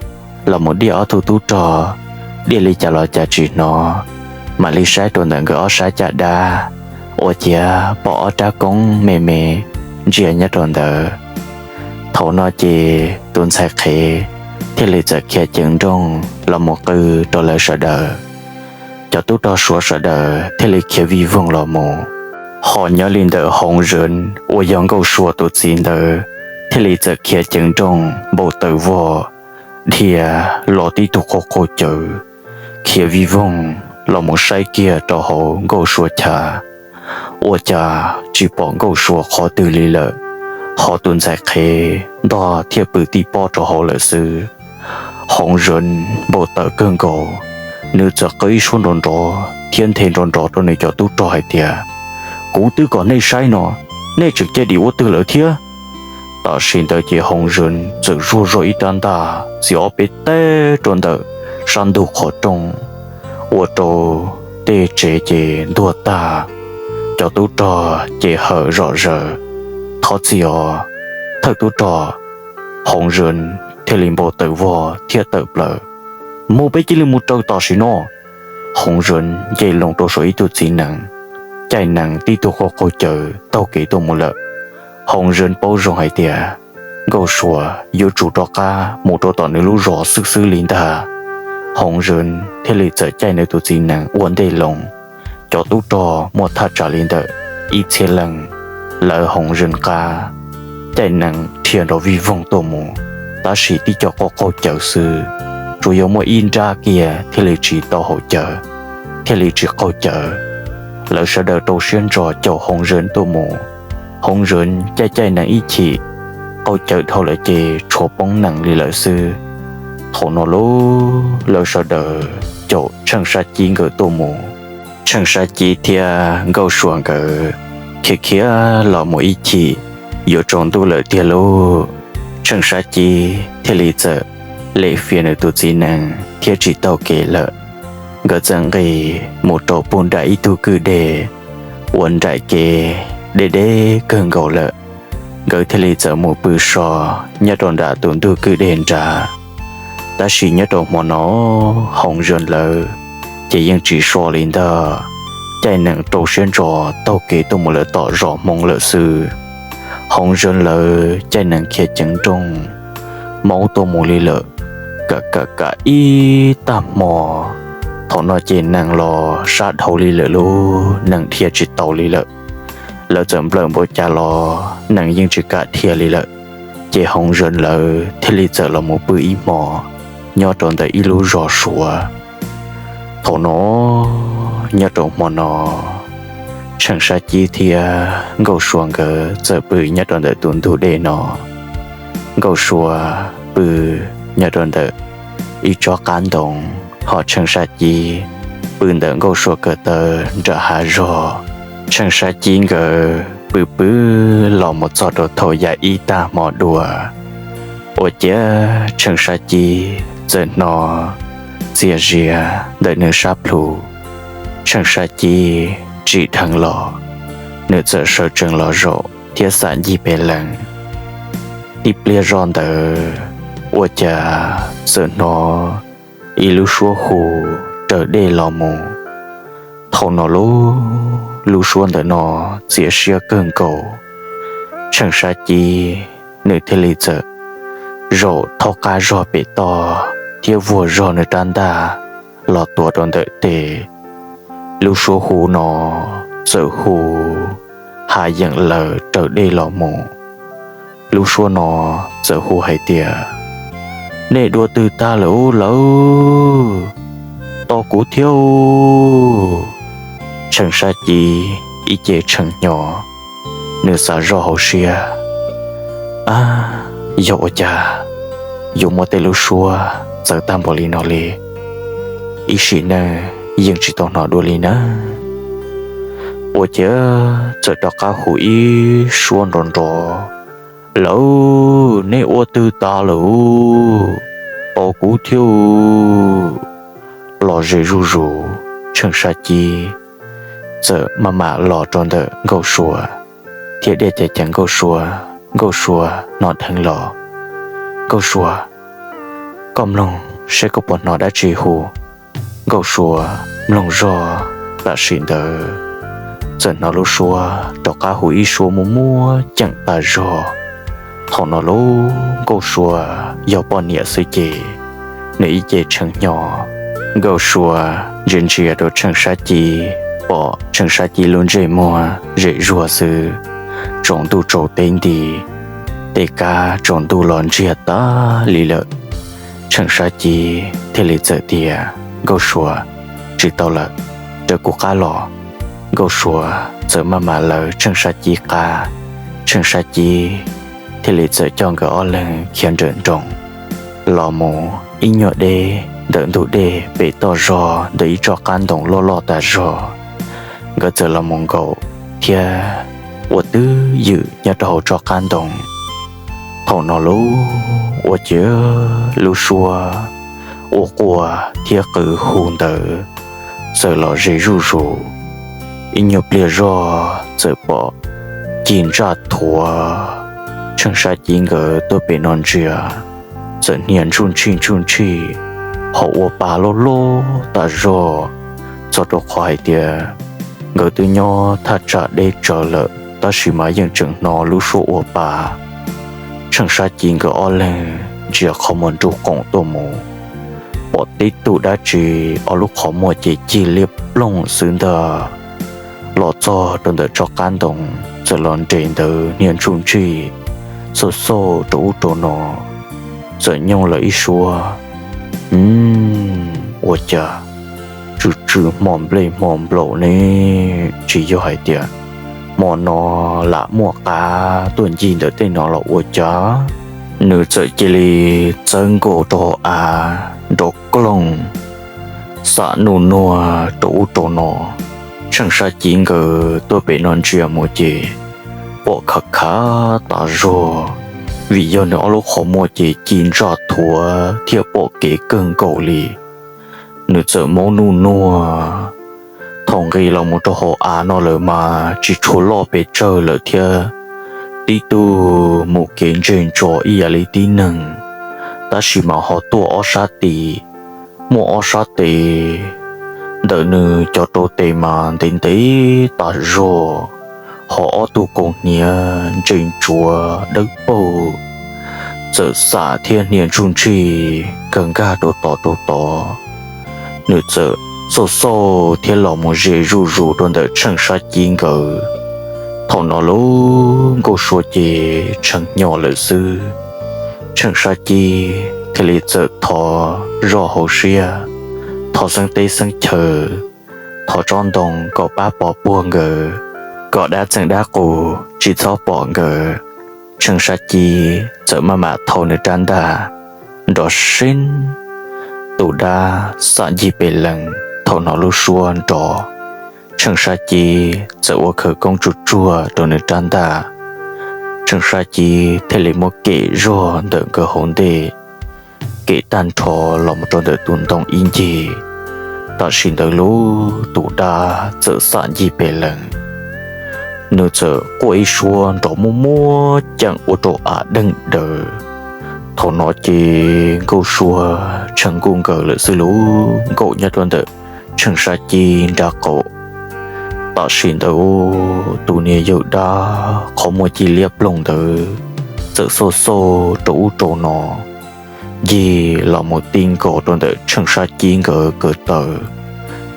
los mus diaj ob tug tub rog, diaj li cas los cas tsis hnov, mam li saib rau ntawm nkawd ob sab caj dab, ua ciav pom ob rab koob me me ntsia nyob rau ntawd. Thaum no ces tus ntxhais qhev thiaj li txawm khiav ceev nrooj los mus qw rau lawv sawv daws. Cov tub rog Suav sawv daws thiaj li khiav vij voog los mus, ho nyob li ntawm Hoov Zeev uas yog Nkauj Suav tus txiv ntawd thiaj li txawm khiav ceev nrooj npau taws vog dhia los tib tug qaug qaug cawv, khiav vij voog los mus saib kiag rau hauv Nkauj Suav chav. Ua cas tsis pom Nkauj Suav qhov twg li lawm, ho tus ntxhais qhev ntog thiaj pw tib pob rau hauv lawm xwb. Hoov Zeev npau taws kawg nkaus, nws txawm qw ib suab nrov nrov thiab nthe nrov nrov rau nws cov tub rog hais tias, Kuv twb kom nej saib no, nej tseem cia dim ua twg lawm thiab? Tam sim ntawd ces Hoov Zeev txawm zuag zog ib rab ntaj txiav ob peb teg rau ntawm sab ntug qhov rooj, ua rau tej tsev ces ntuag tag, cov tub rog ces hawm zom zaws. Thov txim os thawj tub rog, Hoov Zeev thiaj li npau taws vog thiab tawm plaws. Mus, peb cia li mus raws tam sim no. Hoov Zees nce loo rau saum ib tug txiv nees, caij nees tib tug qaug qaug cawv taug kev tuaj mus lawm. Hoov Zees paub zoo hais tias Nkauj Suav yuav tsum rov qab mus rau tom nws lub zos xwb xwb li ntag. Hoov Zees thiaj li txawm caij nws tus txiv nees ua ntej loo. Cov tub rog muaj thaj tsam li ntawm ib txhiab leej, lawv Hoov Zees qab, caij nees dhia nrov vij voog tuaj mus, tab sis tib co qaug qaug cawv xwb, tsuas yog muaj ib nrab kiag thiaj li tsis tau haum cawv, thiaj li tsis qaug cawv. Lawv sawv daws rau siab ntso caum Hoov Zees tuaj mus. Hoov Zees caij caij nees ib chim, qaug cawv dhau lawm ces tshuav poob nees li lawm xwb. Thaum no lub lawv sawv daws caum Tsheej Sab Cib nkawd tuaj mus. Tsheej Sab Cib thiab Nkauj Suav nkawd khiav khiav los mus ib chim, yuav tsaus ntuj lawm tiag lauj. Tsheej Sab Cib thiaj li txawm lem fias nws tus txiv nees thiab tsis taug kev lawm. Nkawd txawm nqis mus rau puag nram ib tug kwj deg uas nraim kev deb deb kawg nkaus lawm. Nkawd thiaj li txawm mus pw so nyob rau nram tus ntug kwj deg nrad. Tab sis nyob rau hmo no, Hoov Zees lawv ces yeej tsis so li ntag, caij nees rau siab ntso taug kev tuaj mus lawm tom zos Hmoob lawm xwb. Hoov Zees lawv caij nees khiav ceev nrooj, maub tuaj mus li lawm, kam kam kam ib tag hmo. Thaum no ces nees los sab dhau li lawm lauj, nees dhia tsis tau li lawm. Lawv txawm nplawm npaum cas los nees yeej tsis kam dhia li lawm. Ces Hoov Zees lawv thiaj li txawm los mus pw ib hmo nyob rau ntawm ib lub zos Suav. Thaum no, nyob rau hmo no, Tsheej Sab Cib thiab Nkauj Suav nkawd txawm pw nyob rau ntawm tus ntug dej no. Nkauj Suav pw nyob rau ntawm ib tsob qab ntoo, ho Tsheej Sab Cib pw ntawm Nkauj Suav ko taw nram hav zog. Tsheej Sab Cib nkawd pw pw los mus txog rau thaum yav ib tag hmo dua, ua ciav Tsheej Sab Cib txawm hnov txias zias ntawm nws sab plhu. Tsheej Sab Cib tsim dheev los, nws txawm sawv tsees los zaum thiab xam ncig pem lees. Tib pliag zoj ntawd, ua cas txawm hnov ib lub suab hu raws dej los mus. Thaum no lub, lub suab ntawm no txias siab kawg nkaus. Tsheej Sab Cib nws thiaj li txawm zaum thaub qab zog pem toj thiab vuag zog nws rab ntaj los tuav rau ntawm tes. Lub suab hu no txawm hu ha yeem lawm raws dej los mus. Lub suab no txawm hu hais tias, Nej dua twg tag lawm ub lawv? Tos kuv thiab. Tsheej Sab Cib ib ce tshee hnyo, nws xav zoj hauv siab, Ab, yog ua cas yuav muaj tej lub suab txawv tag npaum li no li? Ib sim neej yeej tsis tau hnov dua li na. Ua ciav txawm rov qab hu ib suab nrov nrov, Lawv, nej ua twg tas lawm? Tos kuv thiab. Los ze zuj zus, Tsheej Sab Cib txawm maj mam los rau ntawm Nkauj Suav thiab diaj ceev ceev Nkauj Suav. Nkauj Suav hnov dheev los, Nkauj Suav, koj mloog seb koj puas hnov dab tsi hu. Nkauj Suav mloog zog, tam sim ntawd txawm hnov lub suab rov qab hu ib suab muaj muaj ceem tas zog. Thaum no lub Nkauj Suav yog poj niam xwb ces nws ib ce tshee hnyo. Nkauj Suav ntsia ntsia rau Tsheej Sab Cib, pom Tsheej Sab Cib lub ntsej muag zem zuag xwb, tsaus ntuj tsaus teb nti, tej kab tsaus ntuj los ntsiag tag li lawm. Tsheej Sab Cib thiaj li txawm tias, Nkauj Suav, tsis tau lawm, raws kuv qab los. Nkauj Suav txawm maj mam lawv Tsheej Sab Cib qab. Tsheej Sab Cib thiaj li txawm coj nkawd ob leeg khiav nrawm nroos los mus ib nyuag deb ntawm ntug dej pem toj zog ntawm ib tsob qab ntoo loj loj tas zog. Nkawd txawm los mus nkaum thiab ua twj ywm nyob rau hauv tsob qab ntoo. Thaum no lub ua ciav lub suab ua quaj thiab qw hu ntawd txawm los ze zuj zus. Ib nyuag pliag zog txawm pom ci ntsaj thuav Tsheej Sab Cib nkawd tuaj pem no ntsia, txawm hnia ntsuj ntshij ntsuj ntshij, ho ua pa loj loj tas zog. txog rau qhov hais tias nkawd twb nyob thaj tsam deb tsawv lawm tab sis mas yeej tseem hnov lub suab ua pa. Tsheej Sab Ci nkawd ob leeg ntsia qhov muag nruj qoom tuaj mus, pom tib tug dab tsi ob lub qhov muag ces cig liab ploog xwb ntag, los txog rau ntawm tsob qab ntoo, txawm los nres ntawd hnia ntsuj ntsig, xauj xauj rau ub rau no, txawm nyooj lawm ib suab. Ua cas tsw tsw hmo nplej hmo nplaum ne? Tsis yog hais tias hmo no lam muaj qav tuaj ncig ntawm tej no los ua cas? Nws txawm cia li txawb nkaus rau hauv av nrov kloog, xam nuj nuag rau ub rau no. Tsheej Sab Ci nkawd tuaj pem no ntsia mus ces pom khav khav tas zog, vim yog nws ob lub qhov muag ces ci ntsaj thuav thiab pom kev kawg nkaus li. Nws txawm maub nuj nuag. Thaum nqis los mus rau hauv av no lawm mas tsis tshua loj pes tsawg lawm thiab, tib tug mus kev ntseg ntso ib yam li tib neeg, tab sis mas ho tuaj ob sab tid. Muaj ob sab tes, ntawm nws cov rau tes mas ntev ntev tas zog, ho ob tug kaus hniav ntse ntsuav dawb paug, txawm xam thiab hnia ntsuj ntsig kawg nkag rau tod rau tod. Nws txawm xauj xauj thiab los mus ze zuj zus rau ntawm Tsheej Sab Ci nkawd. Thaum no lub Nkauj Sua ces tshee hnyo lawm xwb. Tsheej Sab Ci thiaj li txawm thov zoj hauv siab, thov xeeb teb xeeb chaw, thov tsob ntoo kom pab pov puag nkawd, kom dab txeem dab qus tsis txhob pom nkawd. Tsheej Sab Ci txawm maj mam thau nws rab ntaj nrov seeb, tus dab xam ncig pes lees. Thaum no lub suab nrov, Tsheej Sab Ci txawm ua khawv koob tsuag tsuag rau nws rab ntaj. Tsheej Sab Ci thiaj li muab kem zog ntawm nkawd hauv ntej, kem tag nrho los mus rau ntawm tus ntoo ib ncig. Tam sim ntawd lub tus dab txawm xam ncig pes lees, nws txawm quaj ib suab nrov muaj muab ceem ua rau av deej daws. Thaum no ces Nkauj Sua tshee nkuj nkaws lawm xwb lauj, nkaum nyob rau ntawm Tsheej Sab Ci nraub qaum. Tam sim ntawd tus niag yawg dab qhov muag ci liab ploog ntawd txawm xauj xauj rau ub rau no, ncig los mus ti nkaus rau ntawm Tsheej Sab Ci nkawd ko taw.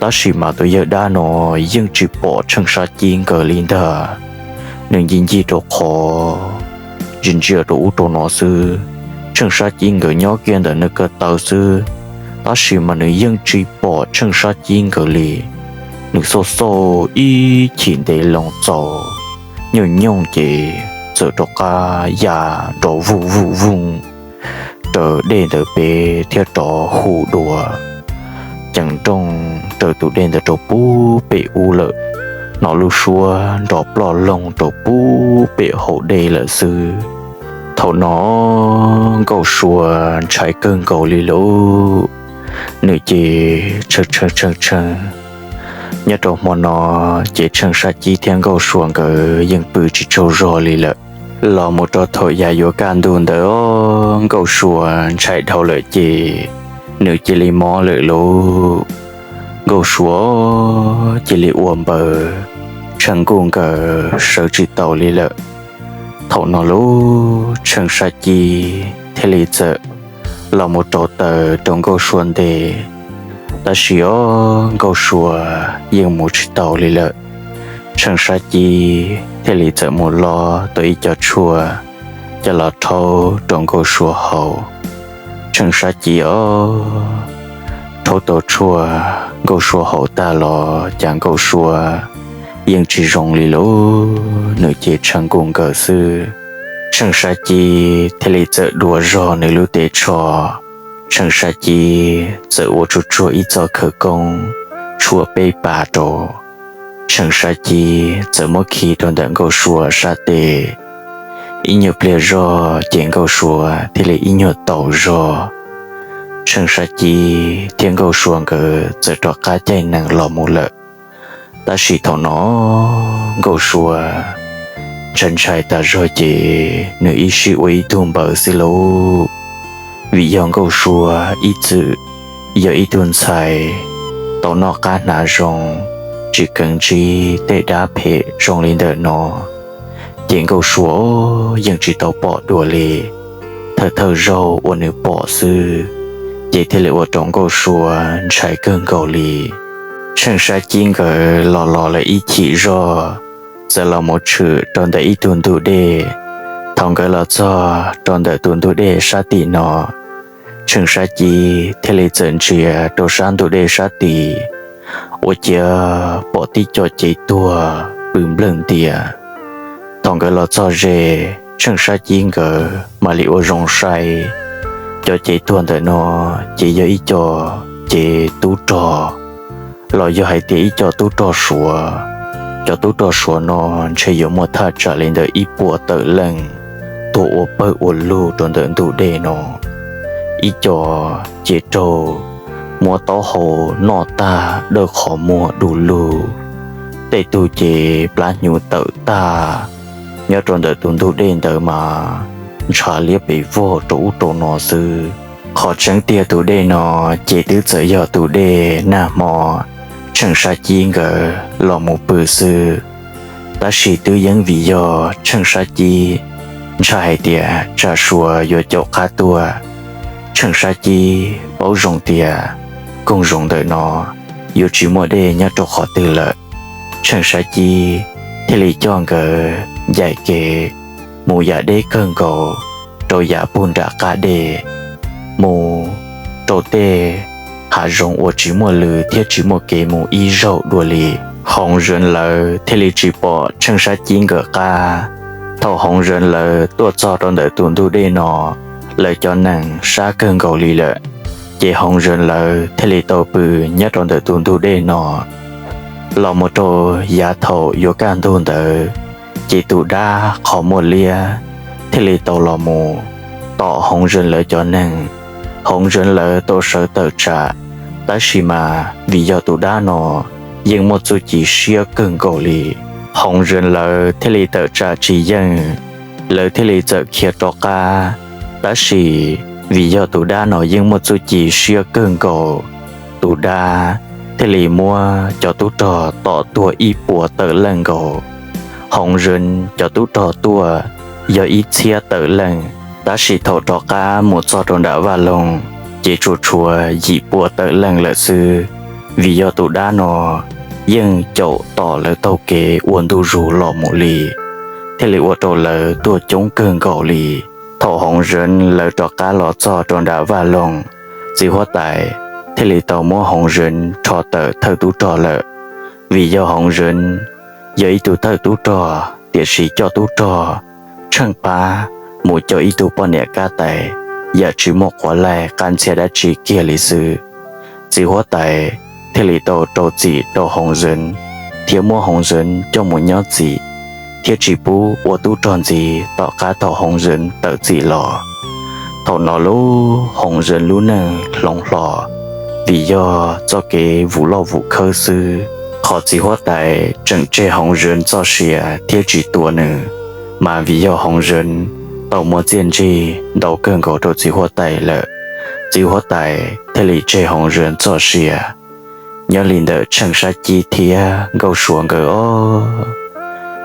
Tab sis mas tus yawg dab no yeej tsis pom Tsheej Sab Ci nkawd li ntag. Nws ncig ncig rau qhov, ntsia ntsia rau ub rau no xwb. Tsheej Sab Ci nkawd nyob kiag ntawm nws ko taw xwb, tab sis mas nws yeej tsis pom Tsheej Sab Ci nkawd li. Nws xauj xauj ib chim ntev loo txaus, nyooj nyooj ces txawm rov qab ya nrov vuj vuj vuj raws dej ntawd pem thiab rov hu dua ceev nrooj raws tus dej ntawd rau pub pem ub lawm. Hnov lub suab nrov ploj loog rau pub pem hauv dej lawm xwb. Thaum no Nkauj Sua ntshai kawg nkaus li lauj, nws ces tshee tshee tshee tshee. Nyob rau hmo no ces Tsheej Sab Ci thiab Nkauj Sua nkawd yeej pw tsis tsaug zog li lawm. Los mus rau thaum yav yuav kaj ntug ntawd, Nkauj Sua ntshai dhau lawm ces nws cia li mob lawm lauj. Nkauj Sua cia li ua npaws, tshee nkuj nkaws sawv tsis taus li lawm. Thaum no lub Tsheej Sab Ci thiaj li txawm los mus rauv taws rau Nkauj Sua nte. Tab sis os, Nkauj Sua yeej mus tsis taus li lawm. Tsheej Sab Ci thiaj li txawm mus lov tau ib co tshuaj coj los rhaub rau Nkauj Sua haus. Tsheej Sab Ci os, rhaub tau tshuaj Nkauj Sua haus tag los cas Nkauj Sua yeej tsis zoo li lauj, nws ces tshee nkuj nkaws xwb. Tsheej Sab Ci thiaj li txawm dua zog nws lub teb tsho. Tsheej Sab Ci txawm ua tsuag tsuag ib txoj khawv koob tshuaj peb pas rau. Tsheej Sab Ci txawm muab khi rau ntawm Nkauj Sua sab tes. Ib nyuag pliag zog ces Nkauj Sua thiaj li ib nyuag taus zog. Tsheej Sab Ci thiab Nkauj Sua nkawd txawm rov qab caij nees los mus lawm. Tab sis thaum no Nkauj Sua ntshai ntshai tas zog ces nws ib sij ua ib tug npaws xwb lauj. Vim yog Nkauj Sua ib txwm yog ib tug ntxhais tau noj qab hnav zoo, tsis kheev ntsib tej dab phem zoo li ntawm no. Ces Nkauj Sua yeej tsis tau pom dua li. Thawj thawj zaug uas nws pom xwb, ces thiaj li ua rau Nkauj Sua ntshai kawg nkaus li. Tsheej Sab Cib nkawd los los lawm ib chim zog, txawm los mus tshwm rau ntawm ib tug ntug dej. Thaum nkawd los txog rau ntawm tus ntug dej sab tim no, Tsheej Sab Cib thiaj li txawm ntsia rau sab ntug dej sab tid, ua ciav pom tib co cev tuag pw nplawg ntias. Thaum nkawd los txog ze, Tsheej Sab Cib nkawd mam li ua zoo saib, cov cev tuag ntawm no ces yog ib co cev tub rog, los yog hais tias ib co tub rog suav. Cov tub rog suav no ntshe yuav muaj thaj tsam li ntawm ib puas tawm leej tuag ua pawg ua lug rau ntawm ntug dej no. Ib co ces raug muab taub hau noj tag dawj qhov muag du lug, tej tug ces plab hnyuv tawm tag. Nyob rau ntawm tus ntug dej ntawd mas ntshav liab pes vog rau ub rau no xwb. Qhov tseeb tiag tus dej no ces twb txawm yog tus dej nag hmo Tsheej Sab Cib nkawd los mus pw xwb, tab sis twb yeej vim yog Tsheej Sab Cib ntshai hais tias tsam sua yuav caum qab tuaj. Tsheej Sab Cib paub zoo tias koog zoov ntawm no yuav tsis muaj dej nyob rau qhov twg lawm. Tsheej Sab Cib thiaj li coj nkawd ncaim kev mus yam deb kawg nkaus rau yam puag nram qab dej, mus rau tej hav zoov uas tsis muaj lw thiab tsis muaj kev mus ib zaug dua li. Hoov Zeev lawv thiaj li tsis pom Tsheej Sab Cib nkawd qab. Thaum Hoov Zeev lawv tuaj txog rau ntawm tus ntug dej no, lawv cov nees sab kawg nkaus li lawm, ces Hoov Zeev lawv thiaj li tau pw nyob rau ntawm tus ntug dej no. Los mus rau yav thaum yuav kaj ntug ntawd, ces tus dab qhov muaj liab thiaj li tau los mus tom Hoov Zeev lawv cov neeg. Hoov Zeev lawv tau sawv tawm tsam, tab sis mas vim yog tus dab no yeej muaj txuj ci siab kawg nkaus li, Hoov Zeev lawv thiaj li tawm tsam tsis yeej, lawv thiaj li txawm khiav rov qab. Tab sis vim yog tus dab no yeej muaj txuj ci siab kawg nkaus, tus dab thiaj li muab cov tub rog tom tuag ib puas tawm leej nkaus. Hoov Zeev cov tub rog tuaj yog ib txhiab tawm leej, tab sis thaum rov qab mus txog rau nram vaj loog, ces tsuas tshuav yim puas tawm leej lawm xwb. Vim yog tus dab no yeej caum tom lawv taug kev ua ntu zus los mus li, thiaj li ua rau lawv tuaj coob kawg nkaus li. Thaum Hoov Zeev lawv rov qab los txog rau nram vaj loog, txiv huab tais thiaj li tau muab Hoov Zeev rho tawm thawj tub rog lawm. Vim yog Hoov Zeev yog ib tug thawj tub rog, tiam sis coj tub rog tsheej pab mus caum ib tug poj niam kab tais yam tsis muaj quav laij qab ntxhiab dab tsi kiag li xwb. Txiv huab tais thiaj li tau rau txim rau Hoov Zeev, thiab muab Hoov Zeev coj mus nyob txim, thiab tsis pub ua tub rog ntxiv tom qab thaum Hoov Zeev tawm txim los. Thaum no lub Hoov Zeev lub neej hloov hlo, vim yog txoj kev vum loj vum khawb xwb. Qhov txiv huab tais tseem tseg Hoov Zeev txoj sia thiab tsis tua nws, mas vim yog Hoov Zeev tau muaj txiaj ntsig ntau kawg nkaus rau txiv huab tais lawm, txiv huab tais thiaj li tseg Hoov Zeev txoj sia. Nyob li ntawm Tsheej Sab Cib thiab Nkauj Sua nkawd os,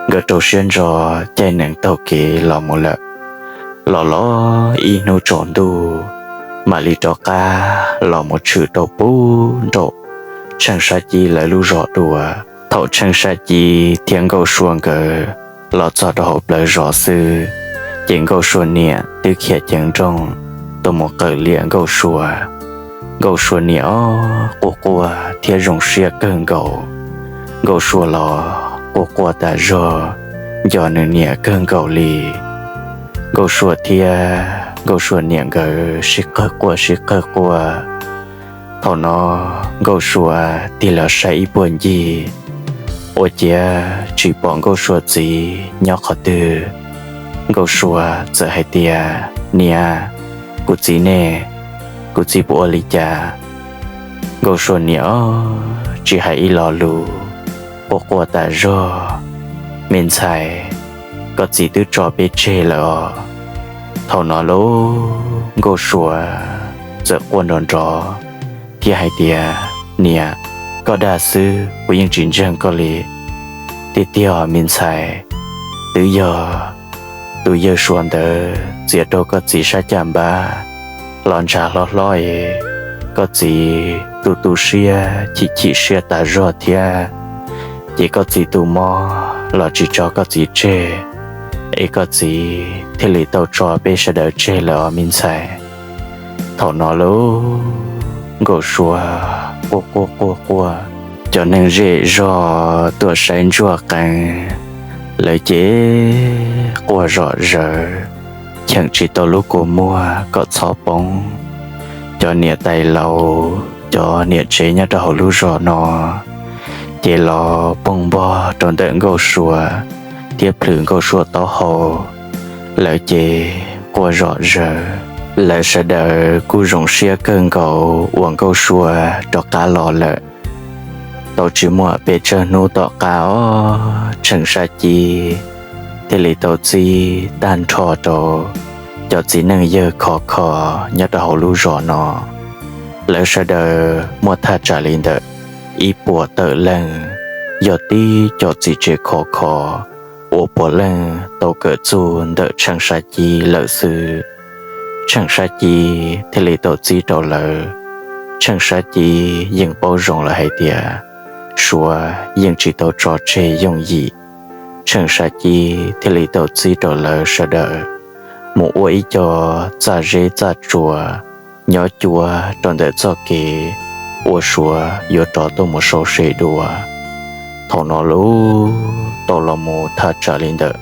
nkawd rau siab ntso caij nees taug kev los mus lawm. Los los ib hnub tsaus ntuj, mam li rov qab los mus tshwm rau puag nraum Tsheej Sab Cib lawv lub zos dua. Thaum Tsheej Sab Cib thiab Nkauj Sua nkawd los txog rau hauv plawv zos xwb, ces Nkauj Sua niam twb khiav ceev nrooj tuaj mus qawm liam Nkauj Sua. Nkauj Sua niam os quaj quaj thiab zoo siab kawg nkaus. Nkauj Sua los quaj quaj tas zog, nco nws niam kawg nkaus li. Nkauj Sua thiab Nkauj Sua niam nkawd sib qawg quaj sib qawg quaj. Thaum no Nkauj Sua tig los saib ib puag ncig, ua ciav tsis pom Nkauj Sua txiv nyob qhov twg. Nkauj Sua txawm hais tias, Niam, kuv txiv ne? Kuv txiv puas ua li cas? Nkauj Sua niam os, tsis hais ib lo lus, quaj quaj tas zog, Me ntxhais, koj txiv twb tso peb tseg lawm os. Thaum no lub Nkauj Sua txawm quaj nrov nrov thiab hais tias, Niam, koj dag xwb, kuv yeej tsis ntseeg koj li. Tiag tiag os me ntxhais, twb yog tus yawg Suav ntawd txiav rau koj txiv sab caj npab los ntshav hlob hlob es koj txiv tu tu siab chim chim siab tas zog thiab, ces koj txiv tus mob los tsis tso koj txiv tseg, es koj txiv thiaj li tau tso peb sawv daws tseg lawm os me ntxhais. Thaum no lub Nkauj Sua quaj quaj quaj quaj, cov neeg zej zog tuaj saib ntsuaj qees, lawv ces quaj zom zaws, cheem tsis tau lub kua muag kom txhob poob. Cov niam tais laus, cov niam tsev nyob rau hauv lub zos no ces los poog npog rau ntawm Nkauj Sua thiab plhws Nkauj Sua taub hau, lawv ces quaj zom zaws. Lawv sawv daws kuj zoo siab kawg nkaus uas Nkauj Sua rov qab los lawm. Tau tsis muaj pes tsawg hnub tom qab os, Tsheej Sab Ci thiaj li tau txib tag nrho rau cov txiv neej yawg khov kho nyob rau hauv lub zos no. Lawv sawv daws muaj thaj tsam li ntawm ib puas tawm leej, yog tib cov txiv tsev khov kho uas puav leej tau kawm txuj ntawm Tsheej Sab Ci lawm xwb. Tsheej Sab Ci thiaj li tau txib rau lawv. Tsheej Sab Ci yeej paub zoo lawm hais tias Suav yeej tsis tau tso tseg yooj yim. Tsheej Sab Ci thiaj li tau txib rau lawv sawv daws mus ua ib co txaj zeb txaj tsua nyob cuab rau ntawm txoj kev uas Suav yuav rov tuaj mus sau se dua. Thaum no lub tau los mus thaj tsam li ntawm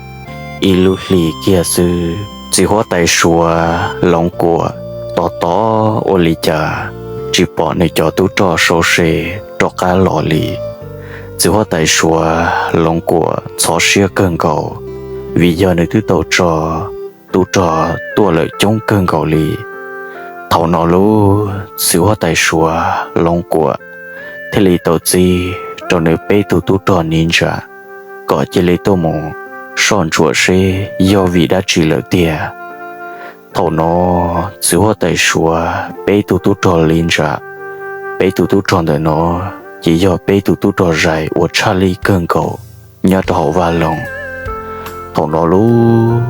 ib lub hli kiag xwb, txiv huab tais Suav Loov Kuam tos tos ua li cas tsis pom nws cov tub rog sau se rov qab los li. Txiv huab tais Suav Loov Kuam ntxhov siab kawg nkaus, vim yog nws twb tau tso tub rog tuaj lawm coob kawg nkaus li. Thaum no lub txiv huab tais Suav Loov Kuam thiaj li tau txib rau nws peb tug tub rog niv ntsa kom cia li tuaj mus soj ntsuam seb yog vim dab tsi lawm tiag. Thaum no txiv huab tais Suav peb tug tub rog niv ntsa, peb tug tub rog ntawm no ces yog peb tug tub rog zais uas tshaj lij kawg nkaus nyob rau hauv vaj loog. Thaum no lub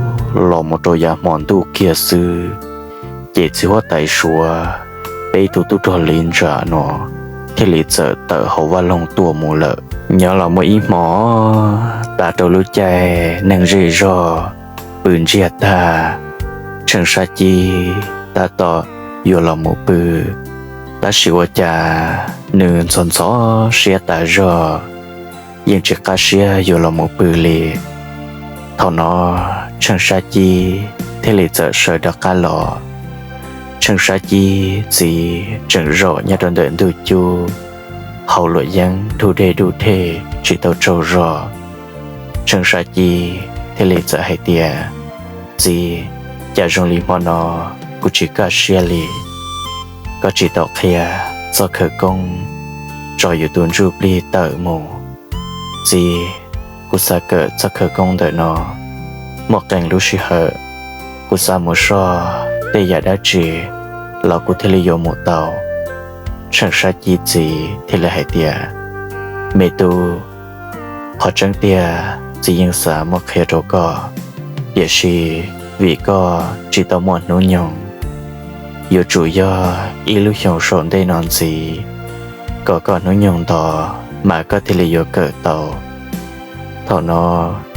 los mus rau yav hmo ntuj kiag xwb, ces txiv huab tais Suav peb tug tub rog niv ntsa no thiaj li txawm tawm hauv vaj loog tuaj mus lawm. Nyob los muaj ib hmo tas rau lub caij neeg zej zog pw ntsiag tag, Tsheej Sab Ci tab tom yuav los mus pw, tab sis ua cas nws ntxhov ntxhov siab tas zog, yeej tsis qab siab yuav los mus pw li. Thaum no Tsheej Sab Ci thiaj li txawm sawv rov qab los. Tsheej Sab Ci txiv tseem zaum nyob rau ntawm ntug cub, hau luam yeeb dub dej dub dej tsis tau tsaug zog. Tsheej Sab Ci thiaj li txawm hais tias, Txiv, cas zoo li hmo no kuv tsis kaj siab li. Koj tsis tau qhia txoj khawv koob tso yus tus ntsuj plig tawm mus. Txiv, kuv xav kawm txoj khawv koob ntawm no, muaj qee lub sij hawm kuv xav mus soj tej yam dab tsi los kuv thiaj li yuav mus tau. Tsheej Sab Ci txiv thiaj li hais tias, Me tub, qhov tseeb tiag txiv yeej xav muab qhia rau koj, tiam sis vim koj tsis tau muaj hnub nyoog, yuav tsum yog ib lub xyoo saum ntej no ntxiv kom koj hnub nyoog nto mas koj thiaj li yuav kawm tau. Thaum no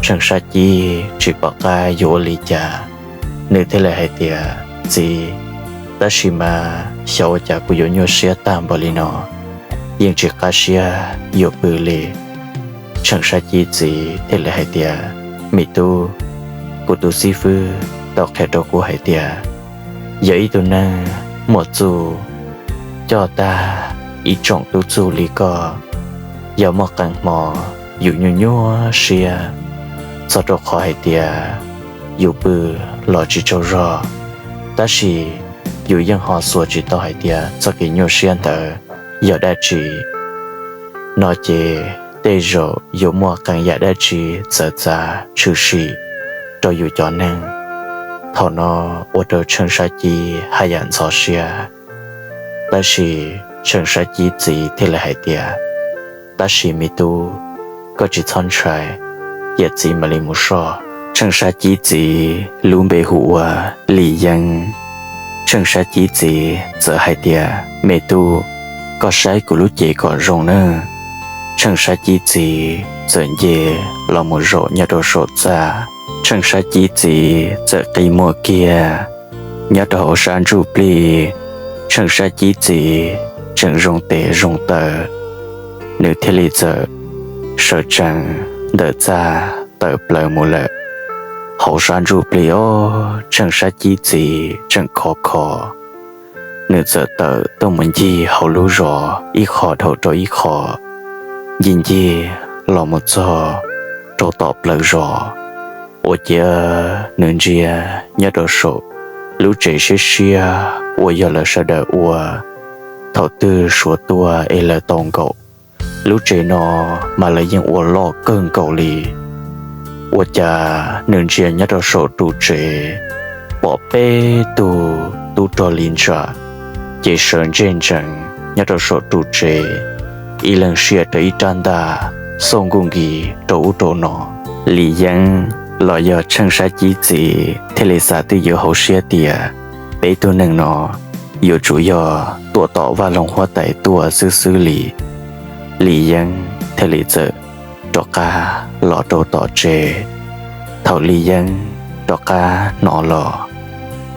Tsheej Sab Ci tsis pom qab yuav ua li cas, nws thiaj li hais tias, Txiv, tab sis mas xyov ua cas kuv yuav nyuaj siab tag npaum li no, yeej tsis qab siab yuav pw li. Tsheej Sab Ci txiv thiaj li hais tias, Me tub, kuv tus xib fwb tau qhia rau kuv hais tias yog ib tug neeg muaj txuj coj tag ib tsoom tub txuj li koj, yog muaj qee hmo yus nyuaj nyuaj siab txog rau qhov hais tias yus pw los tsis tsaug zog, tab sis yus yeej ho xuas tsis tau hais tias txoj kev nyuaj siab ntawd yog dab tsi. No ces tej zaum yuav muaj qee yam dab tsi txawv txav tshwm sim rau yus cov neeg. Thaum no ua rau Tsheej Sab Ci haj yam ntxhov siab, tab sis Tsheej Sab Ci txiv thiaj li hais tias, Tab sis me tub, koj tsis txhob ntshai, cia txiv mam li mus soj. Tsheej Sab Cib txiv lub npe hu ua Lis Yeeb. Tsheej Sab Cib txiv txawm hais tias, Me tub, koj saib kuv lub cev kom zoo nawb. Tsheej Sab Cib txiv txawm nce los mus zaum nyob rau saum txaj. Tsheej Sab Cib txiv txawm qi muag kiag nyob rau hauv sab ntsuj plig. Tsheej Sab Cib txiv tseem zoo tes zoo taw, nws thiaj li txawm sawv tsees ntawm txaj tawm plaws mus lawm. Hauv sab ntsuj plig os, Tsheej Sab Cib txiv tseem khov kho, nws txawm tawm tuaj mus ncig hauv lub zos ib qho dhau rau ib qho, ncig ncig los mus txog rau tom plawv zos. Ua ciav nws ntsia nyob rau saum lub tsev siab siab uas yog lawv sawv daws ua thaum twg Suav tuaj es lawv tau nkaum. Lub tsev no mas lawv yeej ua loj kawg nkaus li. Ua cas nws ntsia nyob rau saum ru tsev, pom peb tug tub rog Lis Ntsa ces sawv ntsej ntsees nyob rau saum ru tsev, ib leeg siab rau ib rab ntaj, xauj nkuj nkis rau ub rau no. Lis Yeeb los yog Tsheej Sab Cib txiv thiaj li xav twj ywm hauv siab tias peb tug neeg no yuav tsum yog tuaj tom vaj loog huab tais tuaj xwb xwb li. Lis Yeeb thiaj li txawm rov qab los rau tom tsev. Thaum Lis Yeeb rov qab hnov los,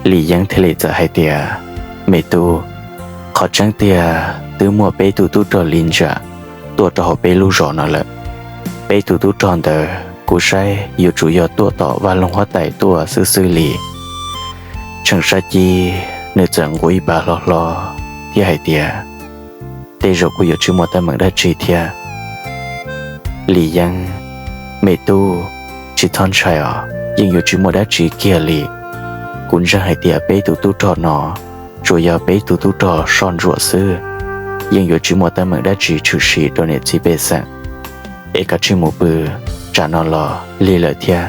Lis Yeeb thiaj li txawm hais tias, Me tub, qhov tseeb tiag twb muaj peb tug tub rog Lis Ntsa tuaj rau hauv peb lub zos no lawm. Peb tug tub rog ntawd kuv saib yuav tsum yog tuaj tom vaj loog huab tais tuaj xwb xwb li. Tsheej Sab Cib nws txawm nquav ib pas hlo hlo thiab hais tias, Tej zaum kuv yuav tsis muaj teeb meem dab tsi thiab. Lis Yeeb, me tub, tsis txhob ntshai os, yeej yuav tsis muaj dab tsi kiag li. Kuv ntseeg hais tias peb tug tub rog no tsuas yog peb tug tub rog soj ntsuam xwb, yeej yuav tsis muaj teeb meem dab tsi tshwm sim rau niam txiv pej xeem. Es kav tsij mus pw, tsam no los lig lawm thiab.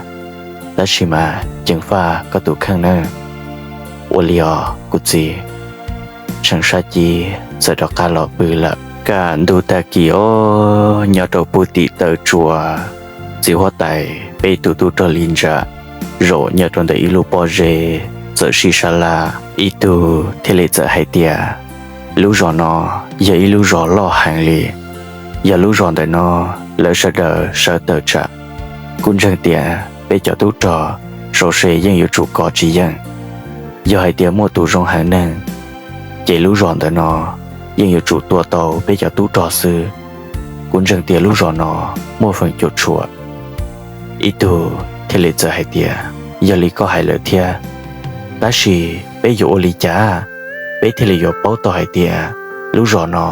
Tab sis mas ceev faj koj tus kheej nawb. Ua li os kuv txiv. Tsheej Sab Cib txawm rov qab los pw lawm. Kaj ntug tag kis os, nyob rau puag tim taw tsua, txiv huab tais peb tug tub rog Lis Ntsa zaum nyob rau ntawm ib lub pob zeb txawm sib sab laj. Ib tug thiaj li txawm hais tias, Lub zos no yog ib lub zos loj heev li. Yog lub zos ntawm no lawv sawv daws sawv tawm tsam, kuv ntseeg tias peb cov tub rog sau se yeej yuav tsum kov tsis yeej. Yog hais tias muaj tus zoo heev neeg, ces lub zos ntawm no yeej yuav tsum tua tau peb cov tub rog xwb. Kuv ntseeg tias lub zos no muaj feem cuam tshuam. Ib tug thiaj li txawm hais tias, Yog li koj hais lawm thiab, tab sis peb yuav ua li cas peb thiaj li yuav paub tau hais tias lub zos no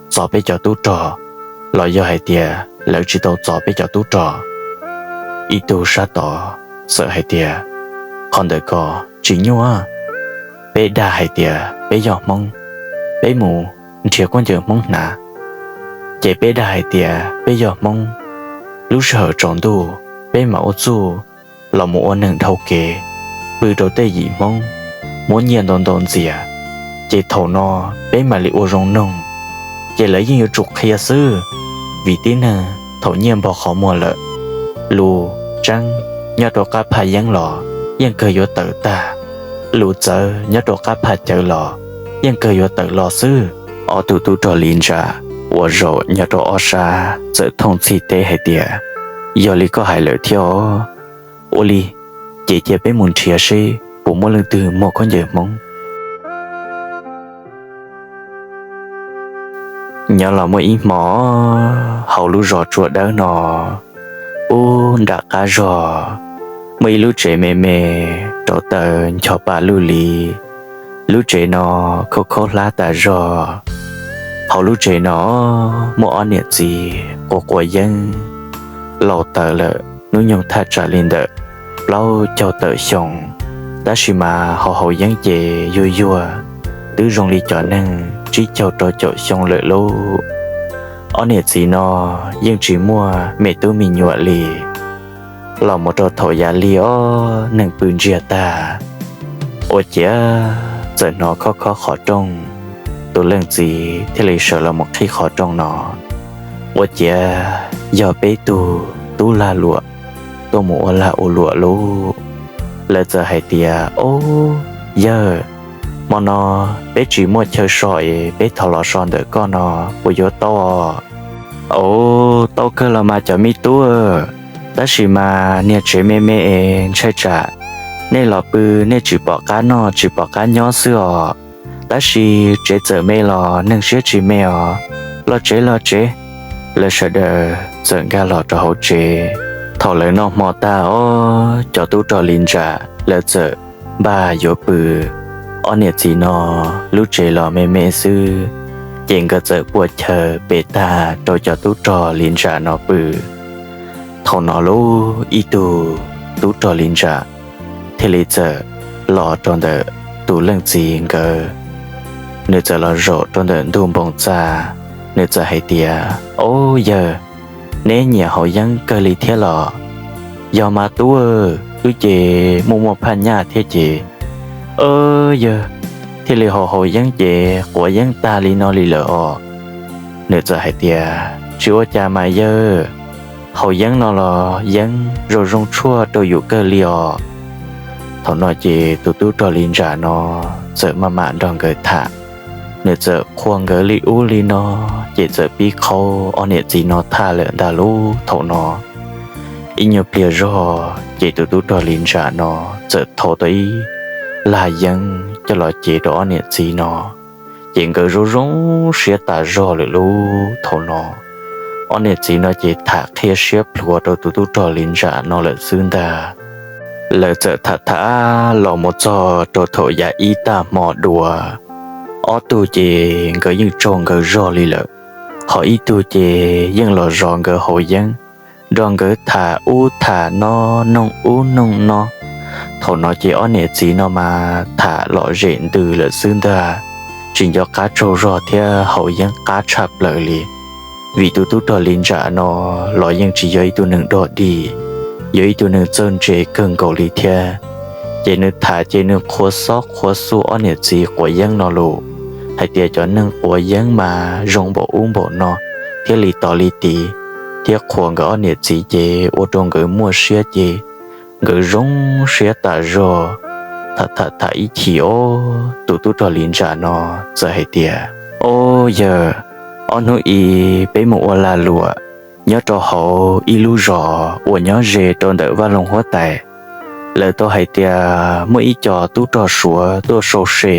txo peb cov tub rog los yog hais tias lawv tsis tau txo peb cov tub rog? Ib tug sab tod txawm hais tias, Qhov ntawd ko tsis nyuaj. Peb dag hais tias peb yog Hmoob, peb mus nrhiav khaub ncaws Hmoob hnav, ces peb dag hais tias peb yog Hmoob, lub sij hawm tsaus ntuj peb mam ua txuj los mus ua neeg dhau kev, pw rau tej yim Hmoob, muab nyiaj ntau ntau ntxias, ces thaum no peb mam li ua zoo noog, ces lawv yeej yuav tsum qhia xwb. Vim tib neeg thaum nyiaj npog qhov muag lawm, lus tseeb nyob rau qab phaj yeeb los yeej kawg yuav tawm tag, lus txawv nyob rau qab phaj cawv los yeej kawg yuav tawm los xwb. Ob tug tub rog Lis Ntsa uas zaum nyob rau ob sab txawm thooj txhij teb hais tias, Yog li koj hais lawm thiab os. Ua li, ces cia peb mus nrhiav seb puas muaj leej twg muag khaub ncaws Hmoob. Nyob los muaj ib hmo, hauv lub zos Tsua Dawb no, ub nram qab zog, muaj ib lub tsev me me, rauv taws ncho pa luj li. Lub tsev no khaub khaub hlab tas zog. Hauv lub tsev no muaj ob niam txiv quav quav yeeb, laus tawv lawm, hnub nyoog thaj tsam li ntawm plaub caug tawm xyoo, tab sis mas ho haus yeeb ces yuag yuag, twb zoo li cov neeg tsib caug rau caum xyoo lawm lauj. Ob niam txiv no yeej tsis muaj me tub me nyuam li. Los mus rau thaum yav lig ob neeg pw ntsiag tag, ua ciav txawm hnov khob khob qhov rooj, tus leej txiv thiaj li sawv los mus qhib qhov rooj no. ua ciav yog peb tug tub lag luam tuaj mus ua lag ua luam lauj. Lawv txawm hais tias, Ob, yawg, hmo no peb tsis muaj chaw so es peb thov los so ntawm koj no puas yuav tau? Ob, tau kawg los mas cov me tub, tab sis mas niag tsev me me es ntshai tsam nej los pw nej tsis pom qab noj tsis pom qab nyob xwb os. Tab sis tsev txawm me los neeg siab tsis me os. Los tsev, los tsev. Lawv sawv daws txawm nkag los rau hauv tsev. Thaum lawv noj hmo tag os, cov tub rog li ntsa lawv txawm npaj yuav pw. Ob niam txiv no lub tsev los me me xwb, ces nkawd txawm pua chaw pem tag rau cov tub rog li ntsa no pw. Thaum no lub ib tug tub rog li ntsa thiaj li txawm los rau ntawm tus leej txiv nkawd. Nws txawm los zaum rau ntawm ntug npoo txaj, nws txawm hais tias, Ob, yawg, neb nyiam haus yeeb kawg li thiab los? Yog mas tub, wb ces muaj muaj phaj nyaj thiab ces, ob, yawg, thiaj li haus haus yeeb ces quav yeeb tag li no li lawm os. Nws txawm hais tias, Tsis ua cas mas yawg, haus yeeb no los yeeb zoo zoo tshuaj rau yus kawg li os. Thaum no ces tus tub rog li ntsa no txawm maj mam nrog nkawd tham. Nws txawm qhuas nkawd li ub li no, ces txawm pib qhaub ob niam txiv no thaj lawm ntag lub thaum no. Ib nyuag pliag zog ces tus tub rog li ntsa no txawm thau tau ib lag yeeb coj los cev rau ob niam txiv no, ces nkawd zoo zoo siab tas zog lawm lub thaum no. Ob niam txiv no ces tham qhia siab plhuav rau tus tub rog li ntsa no lawm xwb ntag. Lawv txawm tham tham los mus txog rau thaum yav ib tag hmo dua, ob tug ces nkawd yeej tsaug nkawd zog li lawm. Ho ib tug ces yeej los zov nkawd haus yeeb, nrog nkawd tham ub tham no, noog ub noog no. Thaum no ces ob niam txiv no mas tham lom zem ntws lawm xwb ntag, tsis nco qab tsaug zog thiab haus yeeb qab tshaj plaws li. Vim tus tub rog li ntsa no los yeej tsis yog ib tug neeg dog dig, yog ib tug neeg txawj ntse kawg nkaus li thiab. Ces nws tham ces nws qhuas xob qhuas xu ob niam txiv quav yeeb no lus, hais tias cov neeg quav yeeb mas zoo npaum ub npaum no, thiab li tos li tid, thiab qhuas nkawd ob niam txiv ces ua rau nkawd muaj siab ces nkawd zoo siab tas zog. Tham tham tham ib chim os, tus tub rog li ntsa no txawm hais tias, Ob yawg, ob hnub i peb mus ua lag luam nyob rau hauv ib lub zos uas nyob ze rau ntawm vaj loog huab tais. Lawv tau hais tias muaj ib co tub rog suav tuaj sau se,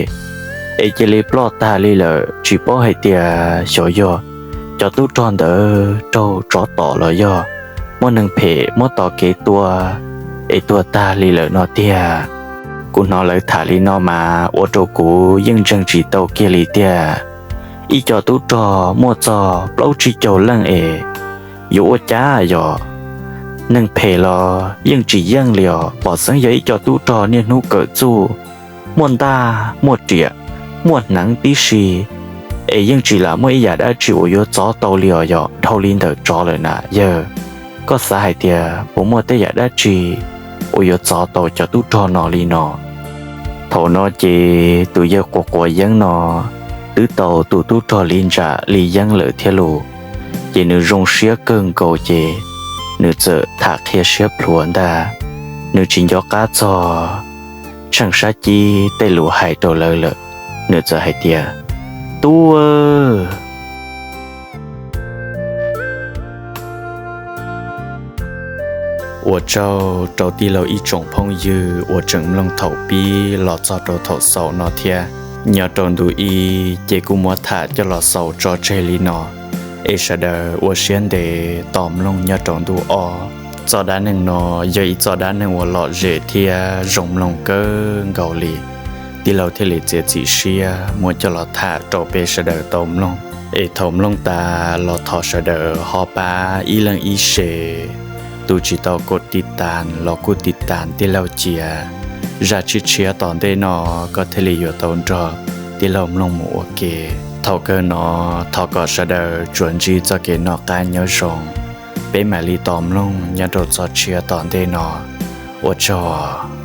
es cia li ploj tag li lawm, tsis paub hais tias xyov yog cov tub rog ntawd raug tsov tom los yog muaj neeg phem muab tom kev tua es tuag tag li lawm no tiag. Kuv hnov lawv tham li no mas ua rau kuv yeej ntseeg tsis tau kiag li tiag. Ib co tub rog muaj txog plaub tsib caug leej es yuav ua cas yog? Neeg phem los yeej tsis yeej li os, pom xeeb yog ib co tub rog niaj hnub kawm txuj, muaj ntaj muaj riam, muaj hneev tib si, es yeej tsis lam muaj ib yam dab tsi uas yuav txov tau li os, yog dhau li ntawm tsov lawm na yawg. Koj xav hais tias puas muaj tej yam dab tsi uas yuav txov tau cov tub rog no li no? Thaum no ces tus yawg quav quav yeeb no twb tau tus tub rog li ntsa li yeeb lawm thiab lus, ces nws zoo siab kawg nkaus ces nws txawm tham qhia siab plhuav ntag. Nws tsis nco qab txog tsheej sab cib tej lus hais rau lawv lawm, nws txawm hais tias, Tub, ua tsaug rau tij laug ib tsoom phooj ywg uas tseem mloog thaum pib los txog rau thaum xaus no thiab. Nyob rau ntu ib ces kuv muab tham coj los xaus tso tseg li no, es sawv daws ua siab ntev tos mloog nyob rau ntu ob. Txoj dab neeg no yog ib txoj dab neeg uas lom zem thiab zoo mloog kawg nkaus li. Tij laug thiaj li txiav txim siab muab coj los tham rau peb sawv daws tau mloog. Es thaum mloog tas los thov sawv daws ho pab ib leeg ib share, tus tsis tau kos tiv tas los kuj tiv tas tij laug cia. Zaj tshiab tshiab tom ntej no koj thiaj li yuav tau nrog tij laug mloog mus ua ke. Thaum kawg no thov kom sawv daws tsuas ntsib txoj kev noj qab nyob zoo, peb mam li tos mloog nyob rau txoj tshiab tom ntej no. Ua tsaug.